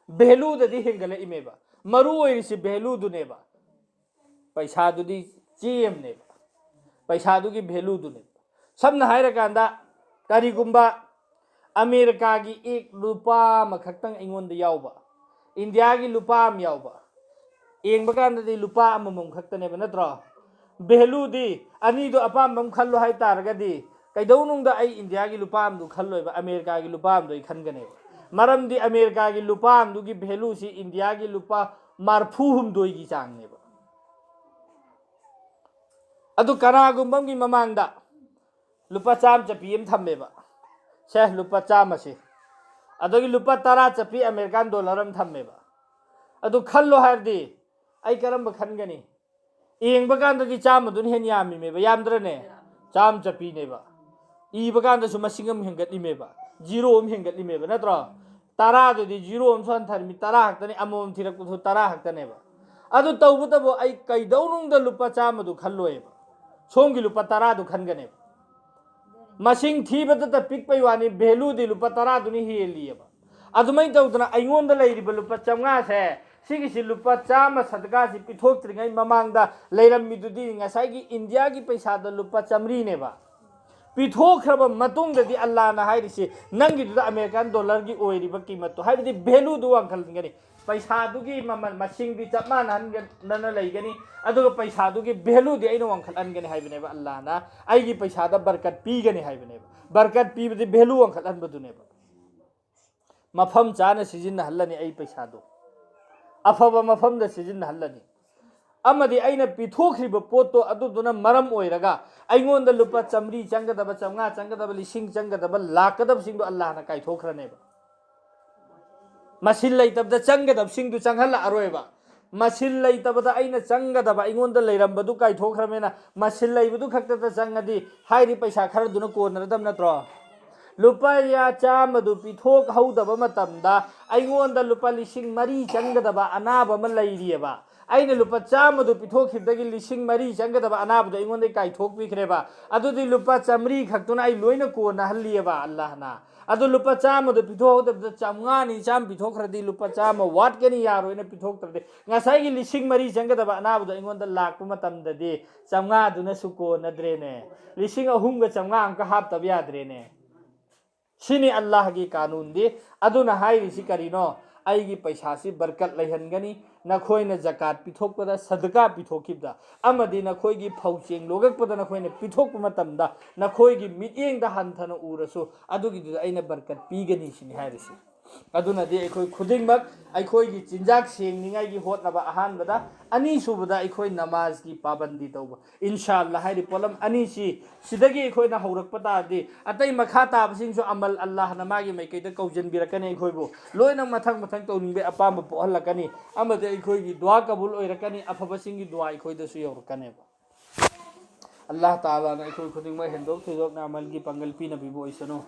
ꯚꯦꯂꯨꯗꯗꯤ ꯍꯦꯟꯒꯠꯂꯛꯏꯃꯦꯕ꯫ ꯃꯔꯨ ꯑꯣꯏꯔꯤꯁꯤ ꯚꯦꯂꯨꯗꯨꯅꯦꯕ, ꯄꯩꯁꯥꯗꯨꯗꯤ ꯆꯦꯝꯅꯦꯕ, ꯄꯩꯁꯥꯗꯨꯒꯤ ꯚꯦꯂꯨꯗꯨꯅꯦꯕ꯫ ꯁꯝꯅ ꯍꯥꯏꯔꯀꯥꯟꯗ ꯀꯔꯤꯒꯨꯝꯕ ꯑꯃꯦꯔꯤꯀꯥꯒꯤ ꯏꯛ ꯂꯨꯄꯥ ꯑꯃꯈꯛꯇꯪ ꯑꯩꯉꯣꯟꯗ ꯌꯥꯎꯕ, ꯏꯟꯗꯤꯌꯥꯒꯤ ꯂꯨꯄꯥ ꯑꯃ ꯌꯥꯎꯕ, ꯌꯦꯡꯕ ꯀꯥꯟꯗꯗꯤ ꯂꯨꯄꯥ ꯑꯃꯃꯝ ꯈꯛꯇꯅꯦꯕ, ꯅꯠꯇ꯭ꯔꯣ? ꯚꯦꯂꯨꯗꯤ ꯑꯅꯤꯗꯣ ꯑꯄꯥꯝꯕ ꯑꯃ ꯈꯜꯂꯣ ꯍꯥꯏ ꯇꯥꯔꯒꯗꯤ ꯀꯩꯗꯧꯅꯨꯡꯗ ꯑꯩ ꯏꯟꯗꯤꯌꯥꯒꯤ ꯂꯨꯄꯥ ꯑꯃꯗꯨ ꯈꯜꯂꯣꯏꯕ, ꯑꯃꯦꯔꯤꯀꯥꯒꯤ ꯂꯨꯄꯥ ꯑꯃꯗꯣ ꯑꯩ ꯈꯟꯒꯅꯦꯕ꯫ ꯃꯔꯝꯗꯤ ꯑꯃꯦꯔꯤꯀꯥꯒꯤ ꯂꯨꯄꯥ ꯑꯃꯗꯨꯒꯤ ꯚꯦꯂꯨꯁꯤ ꯏꯟꯗꯤꯌꯥꯒꯤ ꯂꯨꯄꯥ ꯃꯔꯐꯨ ꯍꯨꯝꯗꯣꯏꯒꯤ ꯆꯥꯡꯅꯦꯕ꯫ ꯑꯗꯨ ꯀꯅꯥꯒꯨꯝꯕ ꯑꯃꯒꯤ ꯃꯃꯥꯡꯗ ꯂꯨꯄꯥ ꯆꯥꯝꯃ ꯆꯠꯄꯤ ꯑꯃ ꯊꯝꯃꯦꯕ, ꯁꯦ ꯂꯨꯄꯥ ꯆꯥꯝꯃꯁꯦ, ꯑꯗꯒꯤ ꯂꯨꯄꯥ ꯇꯔꯥ ꯆꯠꯄꯤ ꯑꯃꯦꯔꯤꯀꯥꯟ ꯗꯣꯂꯔ ꯑꯃ ꯊꯝꯃꯦꯕ꯫ ꯑꯗꯨ ꯈꯜꯂꯣ ꯍꯥꯏꯔꯗꯤ ꯑꯩ ꯀꯔꯝꯕ ꯈꯟꯒꯅꯤ? ꯌꯦꯡꯕ ꯀꯥꯟꯗꯗꯤ ꯆꯥꯝꯃꯗꯨꯅ ꯍꯦꯟꯅ ꯌꯥꯝꯃꯤꯃꯦꯕ, ꯌꯥꯝꯗ꯭ꯔꯅꯦ? ꯆꯥꯝꯃ ꯆꯠꯄꯤꯅꯦꯕ꯫ ꯏꯕ ꯀꯥꯟꯗꯁꯨ ꯃꯁꯤꯡ ꯑꯃ ꯍꯦꯟꯒꯠꯂꯤꯃꯦꯕ, ꯖꯤꯔꯣ ꯑꯃ ꯍꯦꯟꯒꯠꯂꯤꯃꯦꯕ, ꯅꯠꯇ꯭ꯔꯣ? ꯇꯔꯥꯗꯨꯗꯤ ꯖꯤꯔꯣ ꯑꯃꯁꯨ ꯍꯟꯊꯔꯝꯃꯤ, ꯇꯔꯥ ꯈꯛꯇꯅꯤ, ꯑꯃꯃꯝ ꯊꯤꯔꯛꯄꯁꯨ ꯇꯔꯥ ꯈꯛꯇꯅꯦꯕ꯫ ꯑꯗꯨ ꯇꯧꯕꯇꯕꯨ ꯑꯩ ꯀꯩꯗꯧꯅꯨꯡꯗ ꯂꯨꯄꯥ ꯆꯥꯝꯃꯗꯨ ꯈꯜꯂꯣꯏꯕ, ꯁꯣꯝꯒꯤ ꯂꯨꯄꯥ ꯇꯔꯥꯗꯨ ꯈꯟꯒꯅꯦꯕ꯫ ꯃꯁꯤꯡ ꯊꯤꯕꯗꯇ ꯄꯤꯛꯄꯩ ꯋꯥꯅꯤ, ꯚꯦꯂꯨꯗꯤ ꯂꯨꯄꯥ ꯇꯔꯥꯗꯨꯅ ꯍꯦꯜꯂꯤꯑꯕ꯫ ꯑꯗꯨꯃꯥꯏꯅ ꯇꯧꯗꯅ ꯑꯩꯉꯣꯟꯗ ꯂꯩꯔꯤꯕ ꯂꯨꯄꯥ ꯆꯥꯝꯃꯉꯥꯁꯦ, ꯁꯤꯒꯤꯁꯤ ꯂꯨꯄꯥ ꯆꯥꯝꯃ ꯁꯗꯀꯥꯁꯤ ꯄꯤꯊꯣꯛꯇ꯭ꯔꯤꯉꯩ ꯃꯃꯥꯡꯗ ꯂꯩꯔꯝꯃꯤꯗꯨꯗꯤ ꯉꯁꯥꯏꯒꯤ ꯏꯟꯗꯤꯌꯥꯒꯤ ꯄꯩꯁꯥꯗ ꯂꯨꯄꯥ ꯆꯥꯝꯃꯔꯤꯅꯦꯕ꯫ ꯄꯤꯊꯣꯛꯈ꯭ꯔꯕ ꯃꯇꯨꯡꯗꯗꯤ ꯑꯜꯂꯥꯍꯅ ꯍꯥꯏꯔꯤꯁꯤ, ꯅꯪꯒꯤꯗꯨꯗ ꯑꯃꯦꯔꯤꯀꯥꯟ ꯗꯣꯂꯔꯒꯤ ꯑꯣꯏꯔꯤꯕ ꯀꯤꯃꯠꯇꯣ, ꯍꯥꯏꯕꯗꯤ ꯚꯦꯂꯨꯗꯨ ꯋꯥꯡꯈꯠꯍꯟꯒꯅꯤ꯫ ꯄꯩꯁꯥꯗꯨꯒꯤ ꯃꯃꯜ, ꯃꯁꯤꯡꯗꯤ ꯆꯞ ꯃꯥꯟꯅꯍꯟꯗꯅ ꯂꯩꯒꯅꯤ, ꯑꯗꯨꯒ ꯄꯩꯁꯥꯗꯨꯒꯤ ꯚꯦꯂꯨꯗꯤ ꯑꯩꯅ ꯋꯥꯡꯈꯠꯍꯟꯒꯅꯤ ꯍꯥꯏꯕꯅꯦꯕ꯫ ꯑꯜꯂꯥꯍꯅ ꯑꯩꯒꯤ ꯄꯩꯁꯥꯗ ꯕꯔꯀꯠ ꯄꯤꯒꯅꯤ ꯍꯥꯏꯕꯅꯦꯕ꯫ ꯕꯔꯀꯠ ꯄꯤꯕꯗꯤ ꯚꯦꯂꯨ ꯋꯥꯡꯈꯠꯍꯟꯕꯗꯨꯅꯦꯕ꯫ ꯃꯐꯝ ꯆꯥꯅ ꯁꯤꯖꯤꯟꯅꯍꯜꯂꯅꯤ ꯑꯩ ꯄꯩꯁꯥꯗꯣ, ꯑꯐꯕ ꯃꯐꯝꯗ ꯁꯤꯖꯤꯟꯅꯍꯜꯂꯅꯤ꯫ ꯑꯃꯗꯤ ꯑꯩꯅ ꯄꯤꯊꯣꯛꯈ꯭ꯔꯤꯕ ꯄꯣꯠꯇꯣ ꯑꯗꯨꯗꯨꯅ ꯃꯔꯝ ꯑꯣꯏꯔꯒ ꯑꯩꯉꯣꯟꯗ ꯂꯨꯄꯥ ꯆꯥꯃꯔꯤ ꯆꯪꯒꯗꯕ, ꯆꯥꯝꯃꯉꯥ ꯆꯪꯒꯗꯕ, ꯂꯤꯁꯤꯡ ꯆꯪꯒꯗꯕ, ꯂꯥꯛꯀꯗꯕꯁꯤꯡꯗꯣ ꯑꯜꯂꯥꯍꯅ ꯀꯥꯏꯊꯣꯛꯈ꯭ꯔꯅꯦꯕ꯫ ꯃꯁꯤꯜ ꯂꯩꯇꯕꯗ ꯆꯪꯒꯗꯕꯁꯤꯡꯗꯨ ꯆꯪꯍꯜꯂꯛꯑꯔꯣꯏꯕ꯫ ꯃꯁꯤꯜ ꯂꯩꯇꯕꯗ ꯑꯩꯅ ꯆꯪꯒꯗꯕ, ꯑꯩꯉꯣꯟꯗ ꯂꯩꯔꯝꯕꯗꯨ ꯀꯥꯏꯊꯣꯛꯈ꯭ꯔꯃꯦꯅ, ꯃꯁꯤꯜ ꯂꯩꯕꯗꯨ ꯈꯛꯇꯗ ꯆꯪꯉꯗꯤ ꯍꯥꯏꯔꯤ ꯄꯩꯁꯥ ꯈꯔꯗꯨꯅ ꯀꯣꯟꯅꯔꯗꯕ ꯅꯠꯇ꯭ꯔꯣ? ꯂꯨꯄꯥ ꯆꯥꯝꯃꯗꯨ ꯄꯤꯊꯣꯛꯍꯧꯗꯕ ꯃꯇꯝꯗ ꯑꯩꯉꯣꯟꯗ ꯂꯨꯄꯥ ꯂꯤꯁꯤꯡ ꯃꯔꯤ ꯆꯪꯒꯗꯕ ꯑꯅꯥꯕ ꯑꯃ ꯂꯩꯔꯤꯑꯕ꯫ ꯑꯩꯅ ꯂꯨꯄꯥ ꯆꯥꯝꯃꯗꯨ ꯄꯤꯊꯣꯛꯈꯤꯕꯗꯒꯤ ꯂꯤꯁꯤꯡ ꯃꯔꯤ ꯆꯪꯒꯗꯕ ꯑꯅꯥꯕꯗꯣ ꯑꯩꯉꯣꯟꯗꯒꯤ ꯀꯥꯏꯊꯣꯛꯄꯤꯈ꯭ꯔꯦꯕ꯫ ꯑꯗꯨꯗꯤ ꯂꯨꯄꯥ ꯆꯥꯃꯔꯤ ꯈꯛꯇꯨꯅ ꯑꯩ ꯂꯣꯏꯅ ꯀꯣꯟꯅꯍꯜꯂꯤꯑꯕ ꯑꯜꯂꯥꯍꯅ꯫ ꯑꯗꯨ ꯂꯨꯄꯥ ꯆꯥꯝꯃꯗꯨ ꯄꯤꯊꯣꯛꯍꯧꯗꯕꯗ ꯆꯥꯝꯃꯉꯥꯅꯤ ꯆꯥꯝꯃ ꯄꯤꯊꯣꯛꯈ꯭ꯔꯗꯤ ꯂꯨꯄꯥ ꯆꯥꯝꯃ ꯋꯥꯠꯀꯅꯤ, ꯌꯥꯔꯣꯏꯅ ꯄꯤꯊꯣꯛꯇ꯭ꯔꯗꯤ꯫ ꯉꯁꯥꯏꯒꯤ ꯂꯤꯁꯤꯡ ꯃꯔꯤ ꯆꯪꯒꯗꯕ ꯑꯅꯥꯕꯗꯣ ꯑꯩꯉꯣꯟꯗ ꯂꯥꯛꯄ ꯃꯇꯝꯗꯗꯤ ꯆꯥꯝꯃꯉꯥꯗꯨꯅꯁꯨ ꯀꯣꯟꯅꯗ꯭ꯔꯦꯅꯦ꯫ ꯂꯤꯁꯤꯡ ꯑꯍꯨꯝꯒ ꯆꯥꯝꯃꯉꯥ ꯑꯃꯨꯛꯀ ꯍꯥꯞꯇꯕ ꯌꯥꯗ꯭ꯔꯦꯅꯦ꯫ ꯁꯤꯅꯤ ꯑꯜꯂꯥꯍꯒꯤ ꯀꯥꯅꯨꯟꯗꯤ꯫ ꯑꯗꯨꯅ ꯍꯥꯏꯔꯤꯁꯤ ꯀꯔꯤꯅꯣ? ꯑꯩꯒꯤ ꯄꯩꯁꯥꯁꯤ ꯕꯔꯀꯠ ꯂꯩꯍꯟꯒꯅꯤ꯫ ꯅꯈꯣꯏꯅ ꯖꯀꯥꯠ ꯄꯤꯊꯣꯛꯄꯗ, ꯁꯗꯀꯥ ꯄꯤꯊꯣꯛꯈꯤꯕꯗ, ꯑꯃꯗꯤ ꯅꯈꯣꯏꯒꯤ ꯐꯧ ꯆꯦꯡ ꯂꯣꯛꯂꯛꯄꯗ ꯅꯈꯣꯏꯅ ꯄꯤꯊꯣꯛꯄ ꯃꯇꯝꯗ ꯅꯈꯣꯏꯒꯤ ꯃꯤꯠꯌꯦꯡꯗ ꯍꯟꯊꯅ ꯎꯔꯁꯨ ꯑꯗꯨꯒꯤꯗꯨꯗ ꯑꯩꯅ ꯕꯔꯀꯠ ꯄꯤꯒꯅꯤ ꯁꯤꯅꯤ ꯍꯥꯏꯔꯤꯁꯤ꯫ ꯑꯗꯨꯅꯗꯤ ꯑꯩꯈꯣꯏ ꯈꯨꯗꯤꯡꯃꯛ ꯑꯩꯈꯣꯏꯒꯤ ꯆꯤꯟꯖꯥꯛ ꯁꯦꯡꯅꯤꯡꯉꯥꯏꯒꯤ ꯍꯣꯠꯅꯕ ꯑꯍꯥꯟꯕꯗ, ꯑꯅꯤꯁꯨꯕꯗ ꯑꯩꯈꯣꯏ ꯅꯃꯥꯖꯀꯤ ꯄꯥꯕꯟꯗꯤ ꯇꯧꯕ, ꯏꯟꯁꯥ ꯑꯜꯂꯥ ꯍꯥꯏꯔꯤ ꯄꯣꯠꯂꯝ ꯑꯅꯤꯁꯤ ꯁꯤꯗꯒꯤ ꯑꯩꯈꯣꯏꯅ ꯍꯧꯔꯛꯄ ꯇꯥꯔꯗꯤ ꯑꯇꯩ ꯃꯈꯥ ꯇꯥꯕꯁꯤꯡꯁꯨ ꯑꯃꯜ ꯑꯜꯂꯥꯍꯅ ꯃꯥꯒꯤ ꯃꯥꯏꯀꯩꯗ ꯀꯧꯁꯤꯟꯕꯤꯔꯛꯀꯅꯤ꯫ ꯑꯩꯈꯣꯏꯕꯨ ꯂꯣꯏꯅ ꯃꯊꯪ ꯃꯊꯪ ꯇꯧꯅꯤꯡꯕꯒꯤ ꯑꯄꯥꯝꯕ ꯄꯣꯛꯍꯜꯂꯛꯀꯅꯤ, ꯑꯃꯗꯤ ꯑꯩꯈꯣꯏꯒꯤ ꯗꯨꯋꯥ ꯀꯕꯨꯜ ꯑꯣꯏꯔꯛꯀꯅꯤ, ꯑꯐꯕꯁꯤꯡꯒꯤ ꯗꯨꯋꯥ ꯑꯩꯈꯣꯏꯗꯁꯨ ꯌꯧꯔꯛꯀꯅꯦꯕ꯫ ꯑꯜꯂꯥꯍ ꯇꯥꯂꯥꯅ ꯑꯩꯈꯣꯏ ꯈꯨꯗꯤꯡꯃꯛ ꯍꯦꯟꯗꯣꯛ ꯊꯣꯏꯗꯣꯛꯅ ꯑꯃꯜꯒꯤ ꯄꯥꯡꯒꯜ ꯄꯤꯅꯕꯤꯕ ꯑꯣꯏꯁꯅꯨ꯫